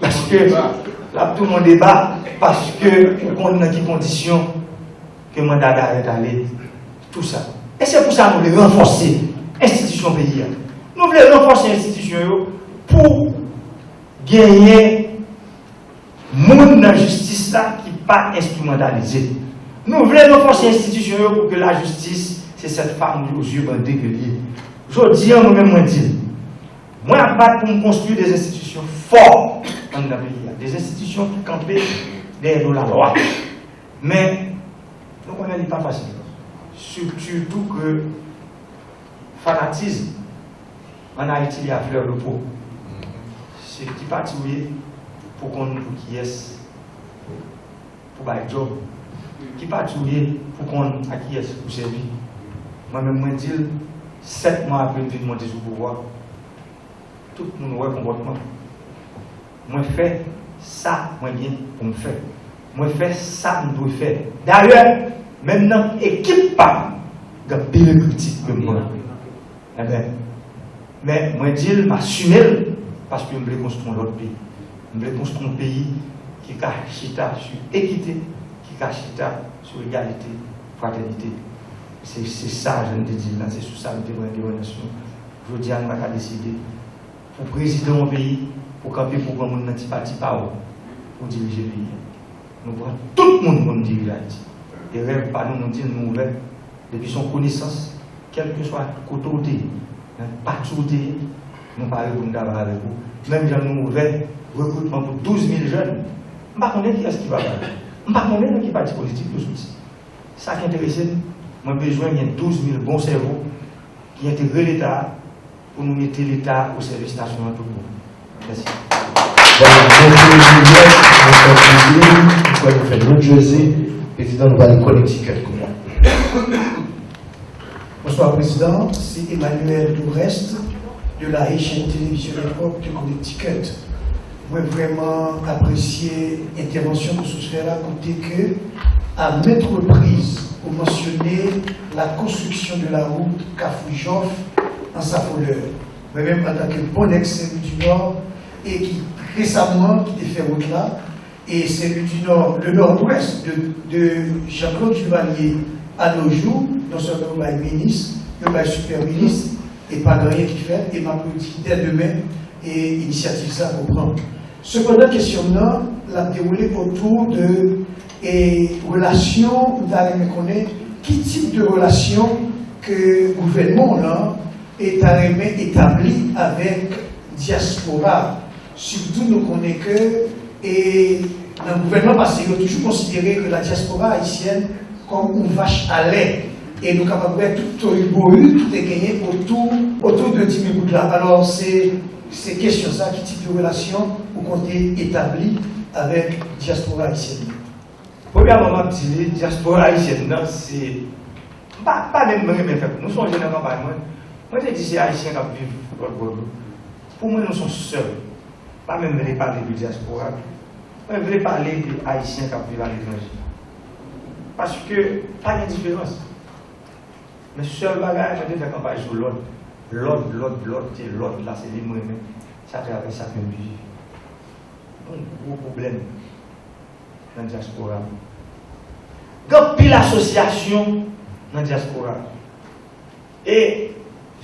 Paske l ap tounen yon deba, paske ou konn nan ki kondisyon ke manda darè t ale, tou sa. E se pou sa nou vle ranfòse enstitisyon peyi a. Nou vle ranfòse enstitisyon yo pou genyen moun nan jistis la ki pa enstrimantalize. Nou vle ranfòse enstitisyon yo pou ke lajistis, se cette femme aux yeux bandés ke l ye. Jodi a, mwen menm mwen di l, mwen ap bat pou m konstwi de enstitisyon fò anndan peyi a, de enstitisyon ki kanpe dèyè do lalwa. Men, nou konnen li pa fasil. Sirtou ke fanatism ann Ayiti li a fleur de peau. Se ki pati w ye pou konn pou kiyès pou bay djòb. Ki pati w ye pou konn a kiyès pou sèvi. Mwen menm mwen di l, sèt mwa apre m fin monte sou pouvwa, tout moun wè konpòtman. Mwen fè sa mwen gen pou m fè. Mwen fè sa m dwe fè. Dayè, menm nan ekip pa m, gen anpil kritik ke m pran. Enben, men mwen di l, m asime l, paske m vle konstwi yon lòt peyi. M vle konstwi yon peyi ki ka chita sou ekite, ki ka chita sou egalite, fratènite. Se, se sa, jan m te di l la, se sou sa m te pran endepandans nou. Jodi a, nou pa ka deside pou prezidan yon peyi, pou kanpe pou pran moun nan ti pa ti pa w pou dirije peyi a. Nou pran tout moun pou n dirije Ayiti. E rèv pa nou, nou di l nou ouvè. Depi se yon konesans, kèlkeswa kote w te ye, nan pati w te ye, nou pare pou n travay avèk ou. Menm jan nou ouvè rekritman pou douz mil jèn. M pa konnen kiyès ki va pale. M pa konnen nan ki pati politik yo soti. Sa k enterese m, mwen bezwen gen douz mil bon sèvo ki entegre Leta a, pou nou mete Leta o sèvis nasyon an tout bon. Mèsi. Voilà, mèsi Juliette, mèsi Julie, nou kwè nou fè New Jersey, prezidan nou pale Connecticut kounye a. Bonsoir Président, c'est Emmanuel Dorest de la Haitian Television Network de Connecticut. Mwen vrèman apresye entèvansyon ke w sot fè la, kote ke, à maintes reprises, ou mansyone la konstriksyon de la wout Kafou Jòf an Safodè. Mwen menm, antanke bon nèg Sen Lwi di Nò, e ki resaman ki te fè wout la, e Sen Lwi di Nò, le Nord-Ouest de, de Jean-Claude Duvalier à nos jours, non sèlman nou bay minis, nou bay sipè minis, e pa gen anyen ki fèt, e m ap redi dè demen, e inisyativ sa pou pran. Sepandan, kesyon m nan, l ap dewoule otou de, e, relasyon, m ta renmen konnen ki tip de relasyon ke gouvènman w lan, e, ta renmen etabli avèk dyaspora. Sitou nou konnen ke, e, nan gouvènman pase yo toujou konsidere ke la diaspora haïtienne kòm yon vach a lè. E nou kapab wè tout toyiboyi ki te genyen otou, otou de Dimitri Poudlard. Alò, se, se kesyon sa, ki tip de relasyon ou konte etabli avèk dyaspora ayisyèn nan? Premyèman, m ap di li, dyaspora ayisyèn nan, se, m pa, m pa menm renmen fè, nou sonje nan kanpay mwen, mwen te di se Ayisyen k ap viv lòt bò dlo. Pou mwen, nou se yon sèl. Pa menm vle pale de dyaspora. Mwen vle pale de Ayisyen k ap viv aletranje. Paske pa gen diferans. Men sèl bagay, mwen te fè kanpay sou lòd. Lòd, lòd, lòd, se lòd la, se li m renmen. Se atravè sa ke m viv. Gon gwo pwoblèm nan dyaspora. Gen anpil asosyasyon nan dyaspora. E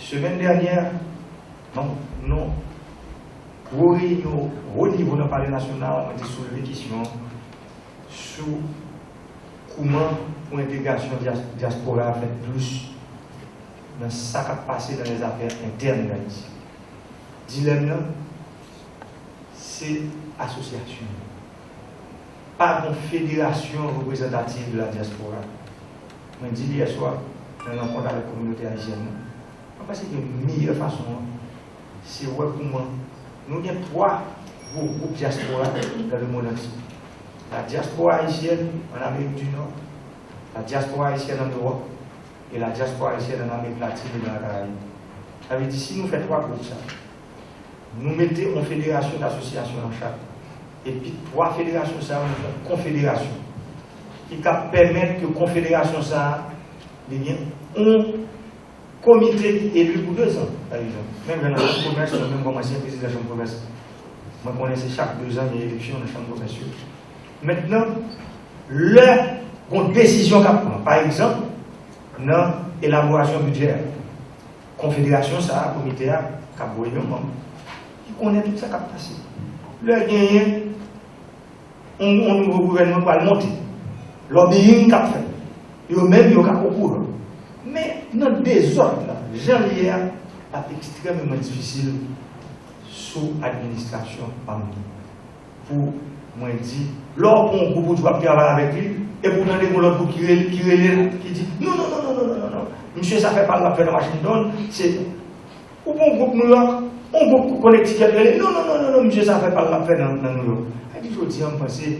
semèn dènyè, non, non, Gwo reyinyon wo nivo nan Palè Nasyonal, mwen te soulve kesyon sou kouman pou entegrasyon dyas-, dyaspora a fèt plis nan sa k ap pase nan lèzafè entèn Dayiti. Dilèm nan, se asosyasyon. Pa gon federasyon reprezantativ de la diaspora. Mwen di l yè swa nan rankont avèk kominote ayisyèn nan. Mwen panse ke meyè fason an, se wè kouman nou gen twa gwo gwoup dyaspora dans le monde entier. La diaspora haïtienne en Amérique du Nord, la diaspora haïtienne en Europe et la diaspora haïtienne en Amérique latine et dans la Caraïbe. Sa vle di, si nou fè twa gwoup sa, nou mete yon federasyon dasosyasyon nan chak. Epi twa federasyon sa yo, nou fè yon konfederasyon ki ka pèmèt ke konfederasyon sa a, li gen yon komite ki eli pou dezan, pa egzanp. Menm jan nan chanm komès, mwen menm kòm ansyen prezidan chanm komès, mwen konnen se chak dezan gen eleksyon nan chanm komès yo. Mentnan, lè gon desizyon k ap pran, pa egzanp, nan elaborasyon bidjè a, konfederasyon sa a, komite a, k ap voye yon manm, ki konnen tout sa k ap pase. Lè genyen yon, yon nouvo gouvènman pral monte, lobbying k ap fèt, yo menm yo ka okouran. Men nan dezòd la, jan l ye a, l ap ekstrèmeman difisil sou administrasyon pa m nan. Pou mwen di, lè w pran yon gwoup ou di w ap travay avèk li, epi w tande gon lòt gwoup ki rele, ki rele l, ki di, non, non, non, non, misye sa fè pa l l ap fè nan Washington, se, ou pran yon gwoup Nouyòk, yon gwoup Connecticut rele, non, non, non, non, non, misye sa fè pa l l ap fè nan, nan Nouyòk. Sa di jodi a, m panse,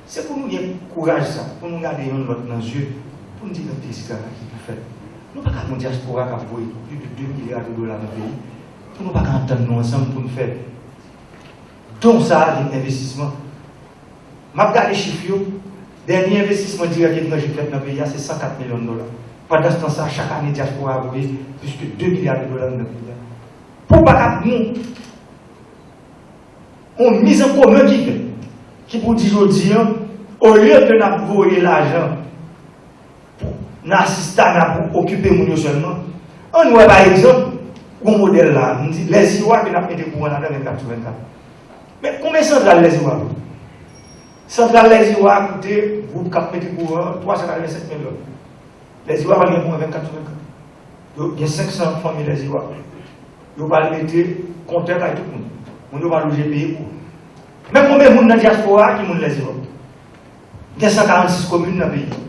se pou nou gen kouraj sa, pou nou gade yonn lòt nan zye, pou n di nan peyi sa ki pou fèt. Nou pa ka gon dyaspora k ap voye plis de de milya de dola nan peyi, pou nou pa ka antann nou ansanm pou n fè don sa a vin envestisman. M ap gade chif yo, dènye envestisman dirèk etranje k fèt nan peyi a, se san kat milyon dola. Pandanstan sa, chak ane, dyaspora a voye plis ke de milya de dola nan peyi a. Pou pa ka gen yon miz an komen ki fèt, ki pou di jodi a, olye ke n ap voye lajan pou, nan asistana pou okipe moun yo sèlman. Ann wè, pa egzanp, yon modèl la, m di, lèziwa ke n ap mete kouran ladan vennkat sou vennkat. Men konbyen santral lèziwa koute? Santral lèziwa koute gwoup k ap mete kouran an twa san katrevensenk milyon. Lèziwa pral gen kouran vennkat sou vennkat. Yo gen senk san fanmi lèziwa. Yo pral mete kontè kay tout moun. Moun yo pral oblije peye kouran. Men konbyen moun nan dyaspora a ki moun lèziwa? Gen san karannsis komin nan peyi a.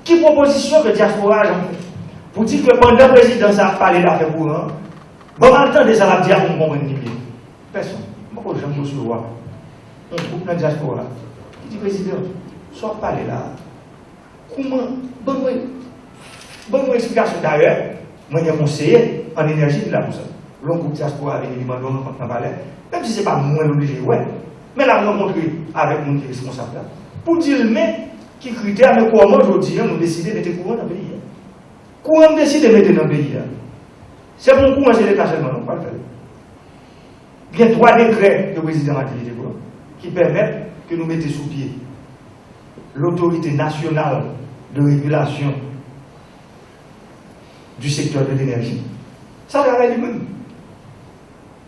Ki pwopozisyon ke dyaspora a janm fè pou di ke pandan prezidan sa ap pale dafè kouran an, ban m al tande sa l ap di a pou m konprann li byen? Pèsonn. M poko janm resevwa yon gwoup nan dyaspora ki di, prezidan, sa w ap pale la a, kouman, ban nou, ban nou eksplikasyon. Dayè, mwen gen konseye an enèji ki la pou sa. Lè yon gwoup dyaspora vini, li mande yon rankont nan palè, menm si se pa mwen l oblije wè, men l ap rankontre avèk moun ki responsab la pou di l men ki kritè, men kòman jodi a nou deside mete kouran nan peyi a. Kouran m deside mete nan peyi a, se pou yon kouran se Leta sèlman non k pral fè l. Gen twa dekrè ke prezidan Mateli te pran ki pèmèt ke nou mete sou pye l'Autorité Nationale de Régulation du Secteur de l'Énergie. Sa travay li menm.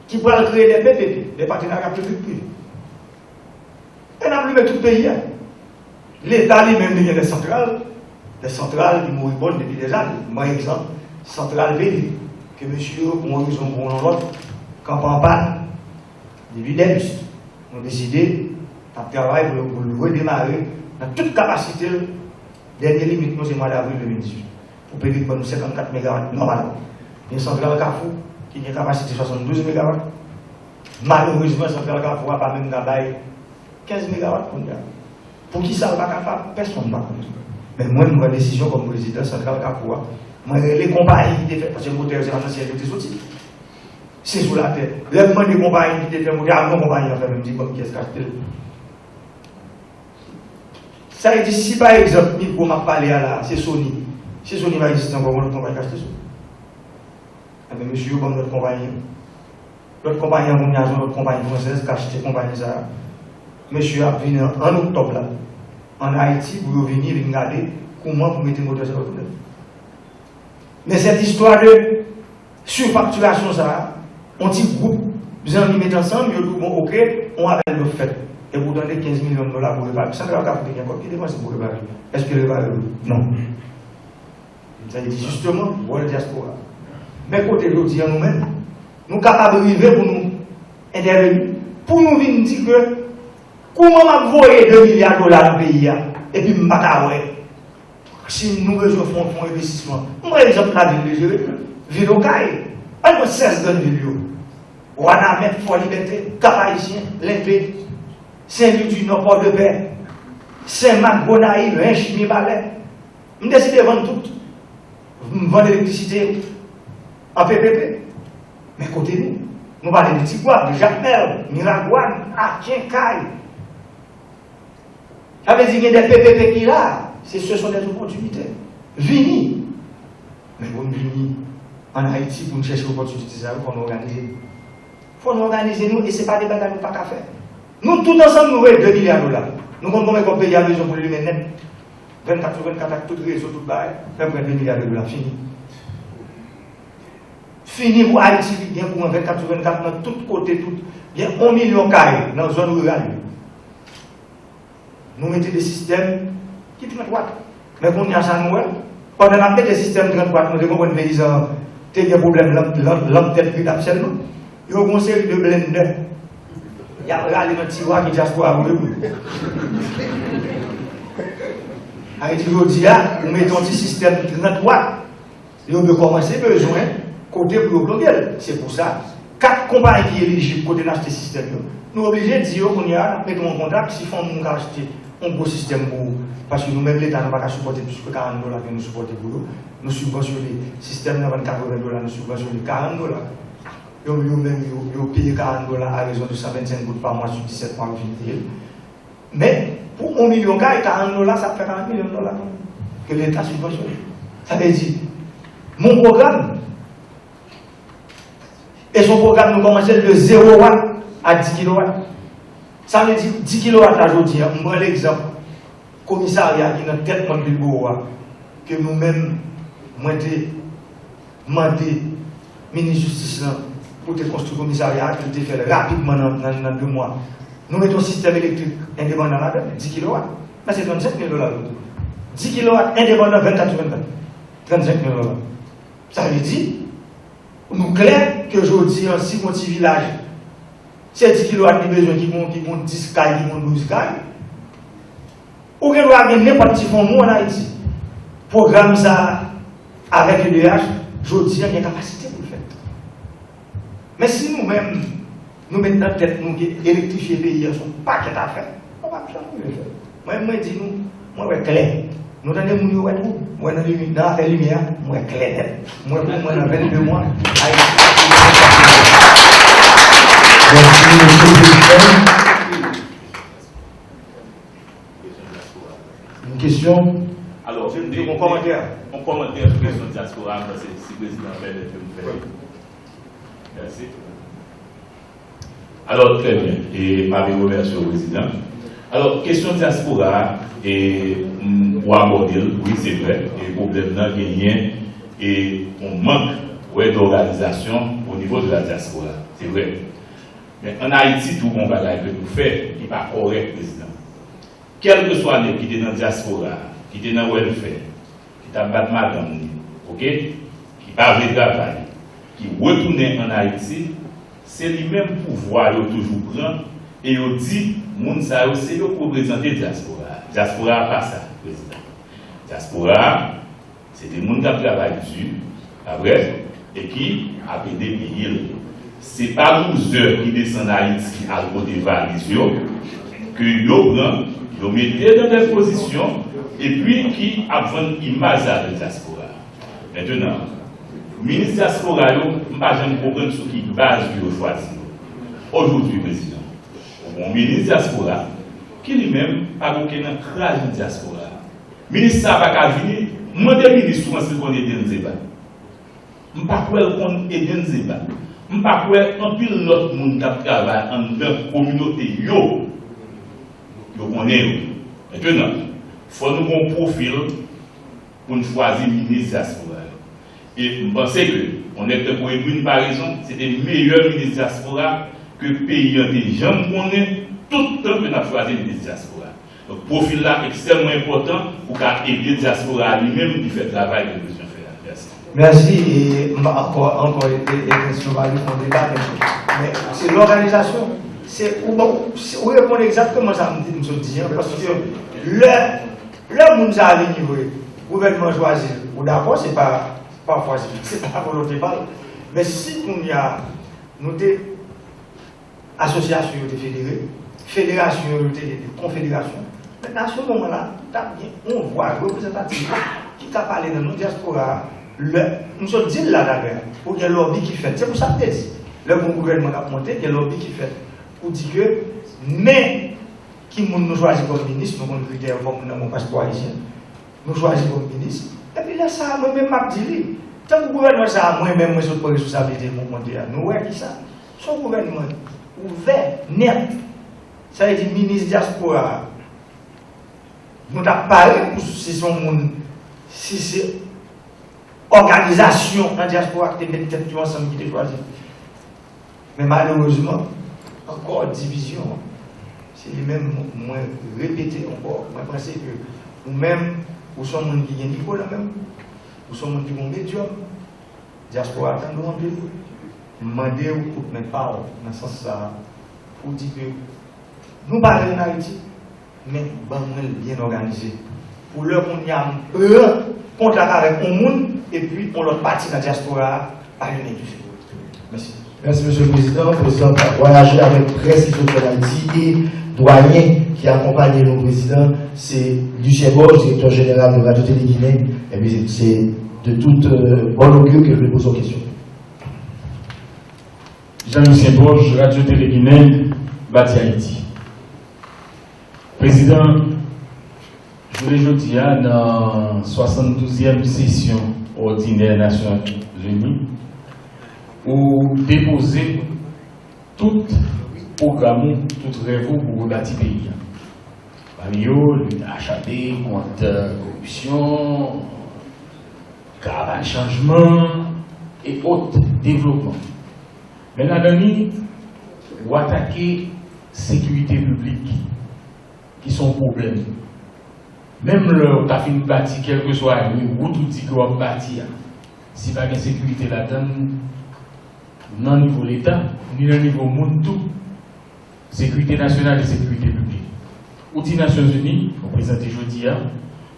Ki pral kreye de P P P, de patenarya piblik prive. E n ap limen tout peyi a. Leta li menm li gen de santral, de santral ki moribòn depi dèzane. Mwen egzanp, santral Bèlè, ke mesye yo pou yon rezon pou yon lòt kanpe an pàn depi dèbis. Nou deside n ap travay pou l, pou l redemare nan tout kapasite l. Dènye limit nou se mwa davril de mil dizuit. Pou P P P ban nou senkannkat megawat nòmal. Gen santral Kafou ki gen kapasite swasanndouz megawat. Malerezman, santral Kafou a pa menm ka bay kenz megawat kounye a. Poukisa l pa kapab? Pèsonn pa konn. Men mwen, m pran desizyon kòm prezidan santral Kafou a. Mwen rele konpayi ki te fè, paske motè yo se nan syèl yo te soti. Se sou latè. Lè m mande konpayi ki te fè motè a, non, konpayi an fèmen, m di, bon, kiyès k achte l? Sa vle di, si pa egzanp, mikwo m ap pale a la, se Sony. Si Sony pa egziste ankò, gon lòt konpayi k achte Sony. Enben, mesye yo ban m lòt konpayi an. Lòt konpayi an, kounye a, se yon lòt konpayi fransèz k achte konpayi sa a. Mesye yo ap vini an, an oktòb la, ann Ayiti, pou yo vini, vin gade kouman pou mete motè sa yo tou nèf. Men cette histoire de surfacturation sa a, yon ti gwoup Zanmi met ansanm, yo di w, bon, oke, yon apèl dòf fèt. Epi w tande kenz milyon dola pou repare. Santral Kafou te gen kòb ki depanse pou repare. Èske l repare wi? Non. Sa vle di, jisteman, wòl dyaspora. Men kote jodi a nou menm, nou kapab rive pou nou entèveni, pou nou vin di ke kouman m ap voye de milya dola nan peyi a, epi m pa ka wè si nou bezwen fè yon fon envestisman. M pran egzanp lavil de Jeremi, vil Okay, ann pran sèz grann vil yo, Wanament, Fò Libète, Kap Ayisyen, Lenpe, Sen Lwi di Nò, Pòdepè, Senmak, Gonayiv, Ench, Mibalè. M deside vann tout. M vann elektrisite yo an P P P. Men kote nou? Nou pale de Tigwav, de Jakmèl, Miragwàn, Aken, Kay. Sa vle di gen de P P P ki la, se, ce sont des opportunités. Vini. Men pou n vini ann Ayiti pou n chèche opòtinite sa yo, fò n òganize. Fò n òganize nou e se pa de bagay nou pa ka fè. Nou tout ansanm nou voye de milya dola. Nou konn konbyen kòb peyi a bezwen pou l limen nèt. Vennkat sou vennkat ak tout rezo, tout bagay. Fè m pran de milya de dola, fini. Fini pou Ayiti gen kouran vennkat sou vennkat nan tout kote, tout. Gen yon milyon kay nan zòn riral yo. Nou mete de sistèm ki trant wat. Men kounye a sa nou wè, pandan n ap mete sistèm trant wat, nou te konprann peyizan an te gen pwoblèm lanp, lanp, lanp tèt grid ap sèlman. Yo gen yon seri de blendè y ap rale nan tiwa ke dyaspora voye pou yo. Sa vle di jodi a, ou mete yon ti sistèm trant wat, yo dwe kòmanse bezwen kote pou yo plonge l. Se pou sa, kat konpayi ki elijib kote n achte sistèm yo, nou oblije di yo kounye a, n ap mete w an kontak, si fò w ka achte yon gwo sistèm pou ou. Paske nou menm Leta, nou pa ka sipòte plis ke karant dola ke nou sipòte pou yo. Nou sibvansyone, sistèm nan vann katreven dola, nou sibvansyone karant dola. Yo, yo menm, yo, yo peye karant dola a rezon de san vennsenk goud pa mwa sou disèt mwa yo fin peye l. Men, pou yon milyon kay, karant dola, sa ap fè karant milyon dola ke Leta sibvansyone. Sa vle di, mon pwogram, e se yon pwogram nou kòmanse l de zewo wat a dis kilowat. Sa vle di, dis kilowat la jodi a, m pran legzanp komisarya ki nan tèt mòn Bilboro a, ke nou menm, mwen te mande minis jistis lan pou te konstwi komisarya a, ke l te fè l rapidman nan, nan, nan de mwa. Nou mete yon sistèm elektrik endepandan ladan l, dis kilowat. Men se trannsenk mil dola l koute. Dis kilowat endepandan vennkat sou vennkat. Trannsenk mil dola. Sa vle di, nou klè ke jodi a, si yon ti vilaj, se dis kilowat li bezwen ki gon, ki gon dis kay, ki gon douz kay, ou gen dwa gen nenpòt ti fon mou ann Ayiti. Pwogram sa a, avèk E D H, jodi a, gen kapasite pou l fèt. Men si nou menm, nou met nan tèt nou ke elektrifye peyi a se yon pakèt afè, nou p ap janm rive fè l. Mwen, mwen di nou, mwen wè klè. Nou tande moun yo wè twou. Mwen nan limi, nan afè limyè a, mwen wè klè nèt. Mwen, pou mwen, nan vennde mwa, Ayiti. Mèsi, mesye Prezidan. Yon kesyon? Alò, yon kòmantè. Yon kòmantè sou kesyon dyaspora a, m panse si prezidan pèmèt ke m fè. Mèsi. Alò, trè byen. E m ap remèsye w, prezidan. Alò, kesyon dyaspora a, e, m, ou abòde l, wi, se vrè. E pwoblèm nan genyen, e, yon mank, wè, dòganizasyon o nivo de la diaspora. Se vrè. Men ann Ayiti tou, gon bagay ke nou fè ki pa kòrèk, prezidan. Kèlkeswa nèg ki te nan dyaspora a, ki te nan welfare, ki t ap bat madanm li, oke, ki pa vle travay, ki retounen ann Ayiti, se li menm pouvwa yo toujou pran e yo di moun sa yo se yo k reprezante dyaspora a. Dyaspora a pa sa, prezidan. Dyaspora a, se de moun k ap travay di, pa vre, e ki ap ede peyi l. Se pa louzè ki desann Ayiti al pote valiz yo, ke yo pran, yo mete nan bèl pozisyon, epi ki ap vann imaj sa de dyaspora. Mentenan, minis dyaspora yo, m pa janm konprann sou ki baz pou yo chwazi yo. Ojodwi, prezidan, ou gon minis dyaspora ki li menm pa gen okenn ankray nan dyaspora. Minis sa a pa ka vini, mande minis ou si l konn Eden Zeba. M pa kwè l konn Eden Zeba. M pa kwè anpil lòt moun k ap travay anndan kominote yo, yo konnen yo. Mentenan, fò nou gon pwofil pou n chwazi minis dyaspora yo. E m panse ke yon nèg tankou Edwin Paraison, se te meyè minis dyaspora ke peyi an te janm konnen, tout tan ke n ap chwazi minis dyaspora. Donk, pwofil la ekstrèmman enpòtan pou ka ede dyaspora a li menm li fè travay ke l bezwen fè a. Mèsi. Mèsi, e m pa ankò, ankò, e, e, e, kesyon pa reponn deba, men, men se lòganizasyon. Se, ou, bon, se, ou reponn egzakteman sa m di, m sot di an, paske lè, lè moun sa a vini vre, gouvènman chwazi l, ou dakò, se pa, pafwa, se, se pa volonte pa l. Men si kounye a, nou te Asosyasyon yo te federe, federasyon yo te konfederasyon. Mentnan, a se moman la, t ap gen yon vwa reprezantatif ki ka pale nan non dyaspora a. Lè, m sot di l la talè, pou gen lòbi ki fèt. Se pou sa m te di, lè gon gouvènman k ap monte, gen lòbi ki fèt. Pou di ke, men ki moun nou chwazi kòm minis, nou konn kritè yo, fòk moun nan gen yon paspò ayisyen. Nou chwazi kòm minis. Epi lè sa a, mwen menm m ap di li. Tankou gouvènman sa a, mwen menm, mwen sot pran responsablite pou monte a. Nou wè ki sa. Se yon gouvènman ouvè, nèt. Sa vle di minis dyaspora a, nou t ap pare pou si se yon moun, si se òganizasyon nan dyaspora ki te met tèt yo ansanm ki te chwazi. Men malerezman, ankò divizyon an. Se li menm mwen repete ankò, mwen panse ke ou menm, ou se yon moun ki gen mikwo nan men w, ou se yon moun ki gen yon medyòm, dyaspora a tande w anpil. M mande w pou w met pa w nan sans sa a, pou w di ke nou pare ann Ayiti, men ban mwen l byen òganize. Pou lè kounye a m pran kontak avèk yon moun, epi yon lòt pati nan dyaspora a pa gen nèg ki fè. Mèsi. Mèsi, Mesye le Prezidan. Prezidan ap vwayaje avèk près ki sot fè Ayiti e dwayen ki akonpaye nou, Prezidan, se Lucien Borges, direktè jeneral de Radio Télé Guinée. Epi se, se de tout, euh, bon augure ke l vle poze yon kesyon. Jean Lucien Borges, Radio Télé Guinée, Bati Ayiti. Prezidan, jounen jodi a, nan swasanndouzèm sesyon òdinè Nasyonzini, ou depoze tout pwogram ou, tout rèv ou pou rebati peyi a. Pami yo, lit H A D kont koripsyon, karavàn chanjman, e ot devlopman. Men ladan li, ou atake sekirite piblik, ki se yon pwoblèm. Menm lè w ta fin bati kèlkeswa wout ou di ke w ap bati a, si pa gen sekirite ladan l, nan nivo Leta, ni nan nivo moun tou, sekirite nasyonal e sekirite piblik. Ou di Nasyonzini, ou prezante jodi a,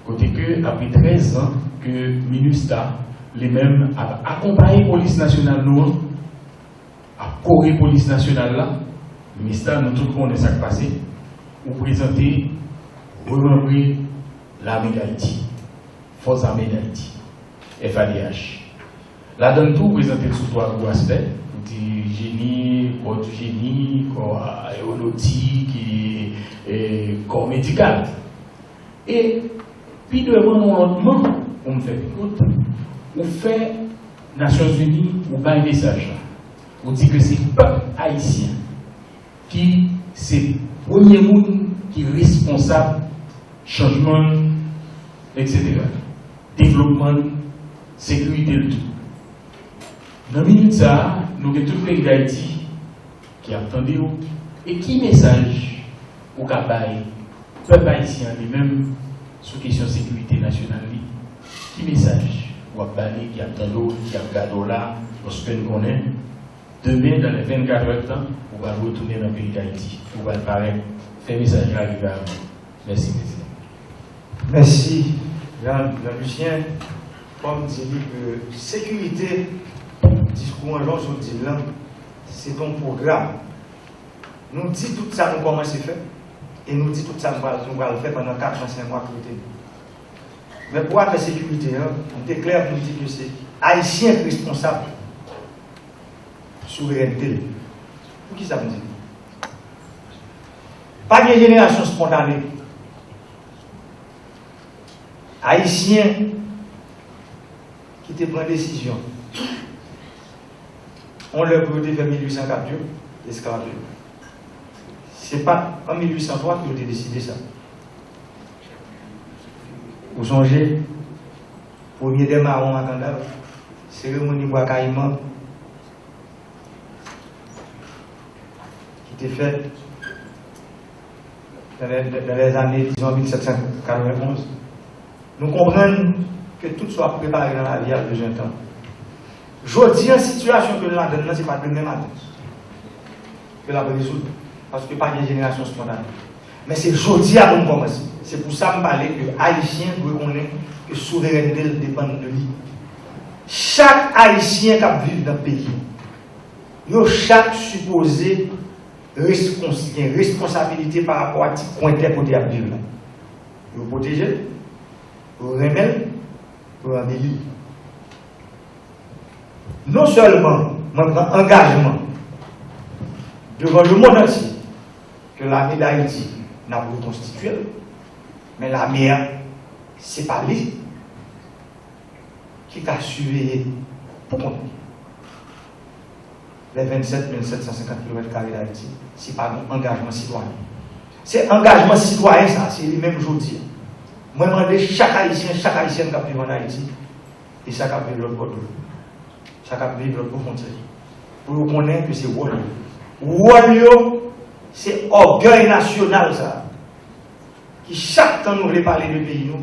kote ke apre trèz an ke MINUSTAH, li menm, ap akonpaye polis nasyonal nou an, ap kore polis nasyonal la, MINUSTAH, nou tout konnen sa k pase, ou prezante remembre Lame Dayiti, Fòs Ame Dayiti, F A D H. Ladan l tou, ou prezante l sou twa gwo aspè, ou di jeni, kò di jeni, kò aewonotik, e, e kò medikal. E pi devan, yon lòt moman, pou m fè pi kout, ou fè Nasyonzini, ou bay mesaj la. Ou di ke se pèp ayisyen ki se premye moun ki responsab chanjman, etsetera. Devlopman, sekirite l tou. Nan minit sa a, nou gen tout peyi Dayiti ki ap tande w, e ki mesaj ou ka bay pèp ayisyen an li menm sou kesyon sekirite nasyonal li? Ki mesaj w ap ba li ki ap tande w, ki ap gade w la, paske n konnen demen, dans les vingt-quatre heures de temps, ou pral retounen nan peyi Dayiti, ou pral parèt, fè mesaj la rive avè w. Mèsi, Prezidan. Mèsi, Jean, Jean Lucien. Fò m di li ke sekirite, diskou an jan w sot di l lan, se t on pwogram. Nou di tout sa nou kòmanse fè, e nou di tout sa nou pral, nou pral fè pandan kat an, senk mwa k rete nou. Men pou afè sekirite an, m te klè pou m di ke se Ayisyen k responsab souverènte l. Poukisa m di? Pa gen jenerasyon spontane. Ayisyen ki te pran desizyon, yon lè pou yo te fè mil uit san kat yo, esklav yo. Se pa t an mil uit san twa ke yo te deside sa. Ou sonje, premye dè mawon a Kandav, seremoni bwa kayiman, ki te fèt dans les, dans les années, disons, mil sèt san katrevenn onz, nou konprann ke tout sa w ap prepare nan lavi a bezwen tan. Jodi an, sitiyasyon ke n ladan nan, se pa demen maten ke l ap rezoud, paske pa gen jenerasyon espontane. Men se jodi a pou n kòmanse. Se pou sa m pale ke Ayisyen dwe konnen ke souverènte l depann de li. Chak Ayisyen k ap viv nan peyi, yo chak sipoze respons-, gen responsabilite pa rapò a ti kwen tè kote y ap viv la. Yo pwoteje l, yo renmen l, yo anbeli l. Non sèlman mwen pran angajman devan lemonn antye ke lame Dayiti, n ap rekonstitye l, men lame a, se pa li ki ka siveye pou kont li les vingt-sept mille sept cent cinquante kilomètres carrés d'Haïti, se pa yon angajman sitwayen. Se angajman sitwayen sa, se li menm jodi a. Mwen mande chak Ayisyen, chak Ayisyèn k ap viv ann Ayiti, e sa k ap viv lòt bò dlo, sa k ap viv lòt bò fwontyè, pou yo konnen ke se wòl yo. Wòl yo, se ògèy nasyonal sa, ki chak tan nou vle pale de peyi nou,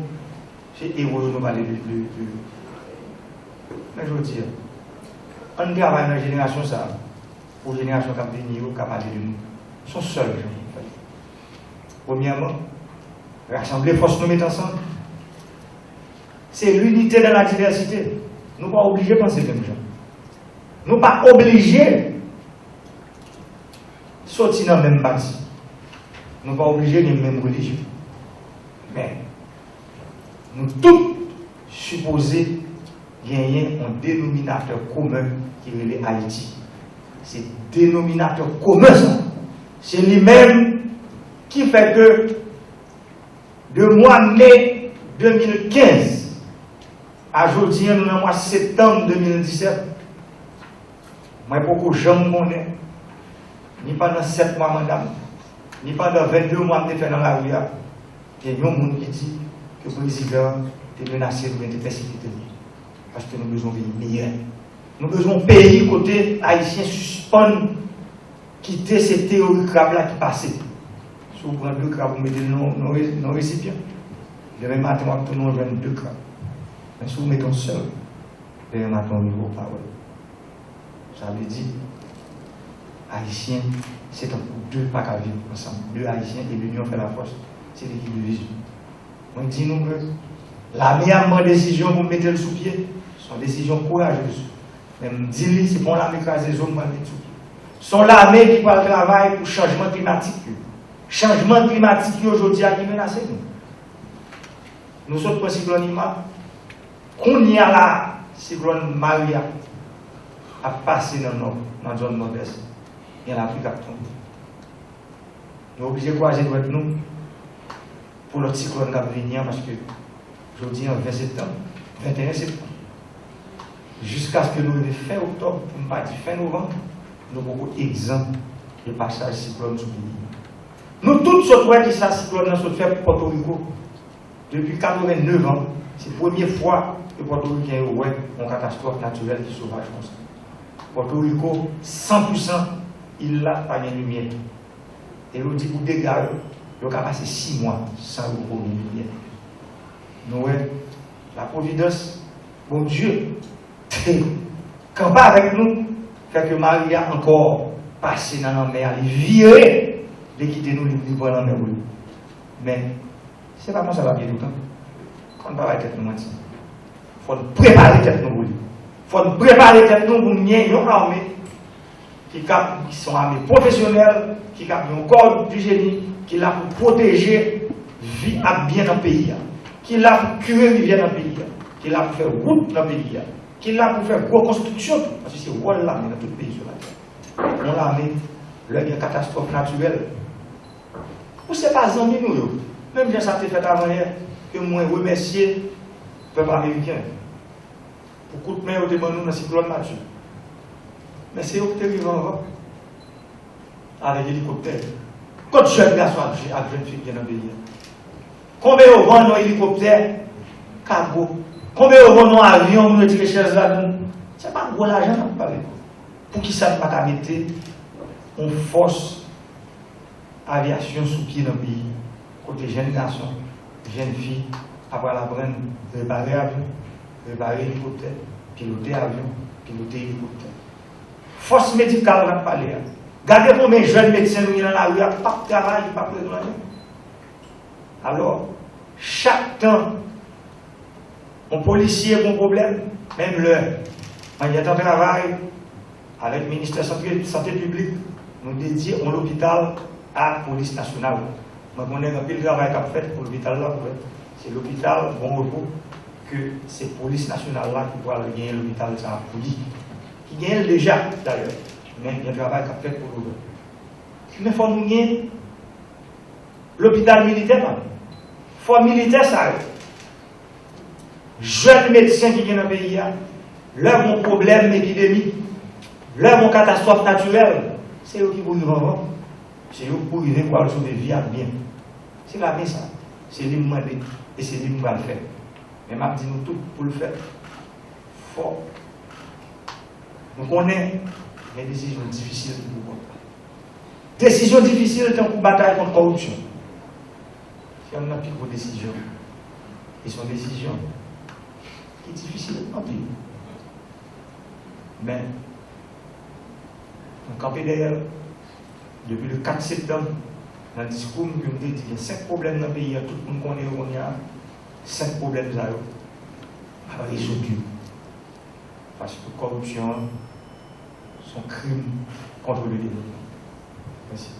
se ewo yo nou pale de, de, de yo. Men jodi a, ann travay nan jenerasyon sa, pou jenerasyon k ap vini yo ka pale de nou. Se yon sèl jan pou fè l. Premyèman, rasanble fòs nou, met ansanm. C'est l'unité dans la diversité. Nou pa oblije panse menm jan. Nou pa oblije soti nan menm pati. Nou pa oblije gen menm relijyon. Men, nou tout sipoze genyen yon denominatè komen ki rele Ayiti. Se denominatè komen sa. Se li menm ki fè ke de mwa me de mil kenz a jodi a, nou nan mwa septanm de mil disèt, mwen poko janm konnen, ni pandan sèt mwa manda m, ni pandan vennde mwa m te fè nan lari a, gen yon moun ki di ke prezidan te menase nou, te pèsekite nou. Paske nou bezwen yon peyi meyè. Nou bezwen yon peyi kote Ayisyen sispann kite se teyori krab la ki pase. Si w pran de krab, ou mete l nan, nan re-, nan resipyan, demen maten w ap tounen w jwenn de krab. Men si w mete yon sèl, demen maten w rive w pa wè l. Sa vle di, Ayisyen, se tankou de pa ka viv ansanm. De Ayisyen et l'union fait la force. Se li ki divize nou. Mwen di nou ke lame a, m pran desizyon pou m mete l sou pye. Se yon desizyon kourajez. Men m di li, se pa yon lame kraze zo m pral met sou pye. Se yon lame ki pral travay pou chanjman klimatik yo. Chanjman klimatik yo jodi a ki menase nou. Nou sot pran siklòn Irma. Kounye a la, siklòn Maria ap pase nan nò, nan zòn nòdès. Gen lapli k ap tonbe. Nou oblije kwaze dwèt nou pou lòt siklòn k ap vini an, paske jodi an, ven septanm, venteyen septanm, jiskaske nou rive fen oktòb, pou n pa di fen novanm, nou poko egzan de pasaj siklòn sou peyi. Nou tout sot wè kisa siklòn nan sot fè pou Pòtoriko. Depi katrevennnèf an, se premye fwa ke pòtoriken yo wè yon katastwòf natirèl ki sovaj konsa. Pòtoriko, san pou san il la pa gen limyè. E yo di pou dega yo, yo ka pase sis mwa san yo poko gen limyè. Nou wè, la pwovidans, Bondye, te kanpe avèk nou, fè ke Maria ankò pase nan lanmè a, li vire, li kite nou, li, li pran lanmè pou li. Men, se pa konsa l ap ye toutan. Fò n pa bay tèt nou manti. Fò n prepare tèt nou pou li. Fò n prepare tèt nou pou n gen yon ame ki kab, ki se yon ame pwofesyonèl, ki kab gen yon kò di jeni, ki la pou pwoteje vi ak byen nan peyi a, ki la pou kire rivyè nan peyi a, ki la pou fè wout nan peyi a, ki la pou fè gwo konstriksyon tou, paske se wòl lame nan tout peyi sou latè. Yon lame, lè gen katastwòf natirèl, ou se pa zanmi nou yo. Menm jan sa te fèt avanyè, ke mwen remèsye pèp ameriken pou kout men yo te ban nou nan siklòn Matye. Men se yo ki te rive anvan avèk elikoptè. Kot jèn gason ak, ak jèn fi ki gen nan peyi a? Konbyen yo vann yon elikoptè kago? Konbyen yo vann yon avyon pou yo tire chèz ladan l? Se pa gwo lajan n ap pale. Poukisa n pa ta mete yon fòs avyasyon sou pye nan peyi, kote jèn gason, jèn fi ap pral aprann repare avyon, repare elikoptè, pilote avyon, pilote elikoptè. Fòs medikal n ap pale a. Gade konbyen jèn medsen nou gen nan lari a k p ap travay, ki p ap regle anyen. Alò, chak tan yon polisye gen yon pwoblèm, menm lè mwen gentan travay avèk Ministè Sante, Sante Piblik, nou dedye yon lopital a Polis Nasyonal. Mwen konnen gen anpil travay k ap fèt pou lopital la ouvè. Se lopital Bon Repo, ke se Polis Nasyonal la ki pral genyen lopital sa a pou li. Ki genyen l deja, dayè. Men gen travay k ap fèt pou l ouvè. Men fò nou gen lopital militè pa nou. Fò militè sa yo, jèn medsen ki gen nan peyi a, lè gon pwoblèm epidemi, lè gon katastwòf natirèl, se yo ki pou rive anvan. Se yo ki pou rive pou al sove vi ak byen. Se lame sa. Se li m mande e se li m pral fè. Men m ap di nou tout pou l fèt. Fò nou konnen gen desizyon difisil ki pou pran. Desizyon difisil tankou batay kont kòripsyon. Se yonn nan pi gwo desizyon. E se yon desizyon ki difisil anpil. Men, mwen kanpe dèyè l depi le kat septanm, nan diskou m, ke m te di gen senk pwoblèm nan peyi a, tout moun konnen yo kounye a, senk pwoblèm sa yo, m ap rezoud yo. Paske kòripsyon an, se yon krim kont le devlopman. Mèsi.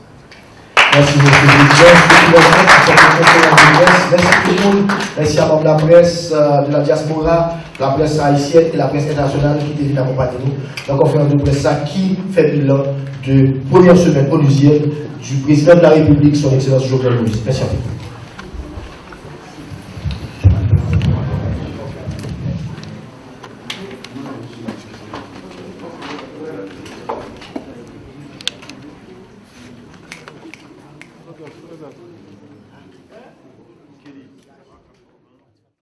Mèsi, mesye Vilmè. Mèsi tout moun. Mèsi a manm laprès, euh, de la diaspora, laprès ayisyèn e laprès entènasyonal ki te vin akonpanye nou nan konferans de près sa ki fè bilan de premyè semèn onuzyèn du président de la République, son excellence Jovenel Moïse. Mèsi anpil.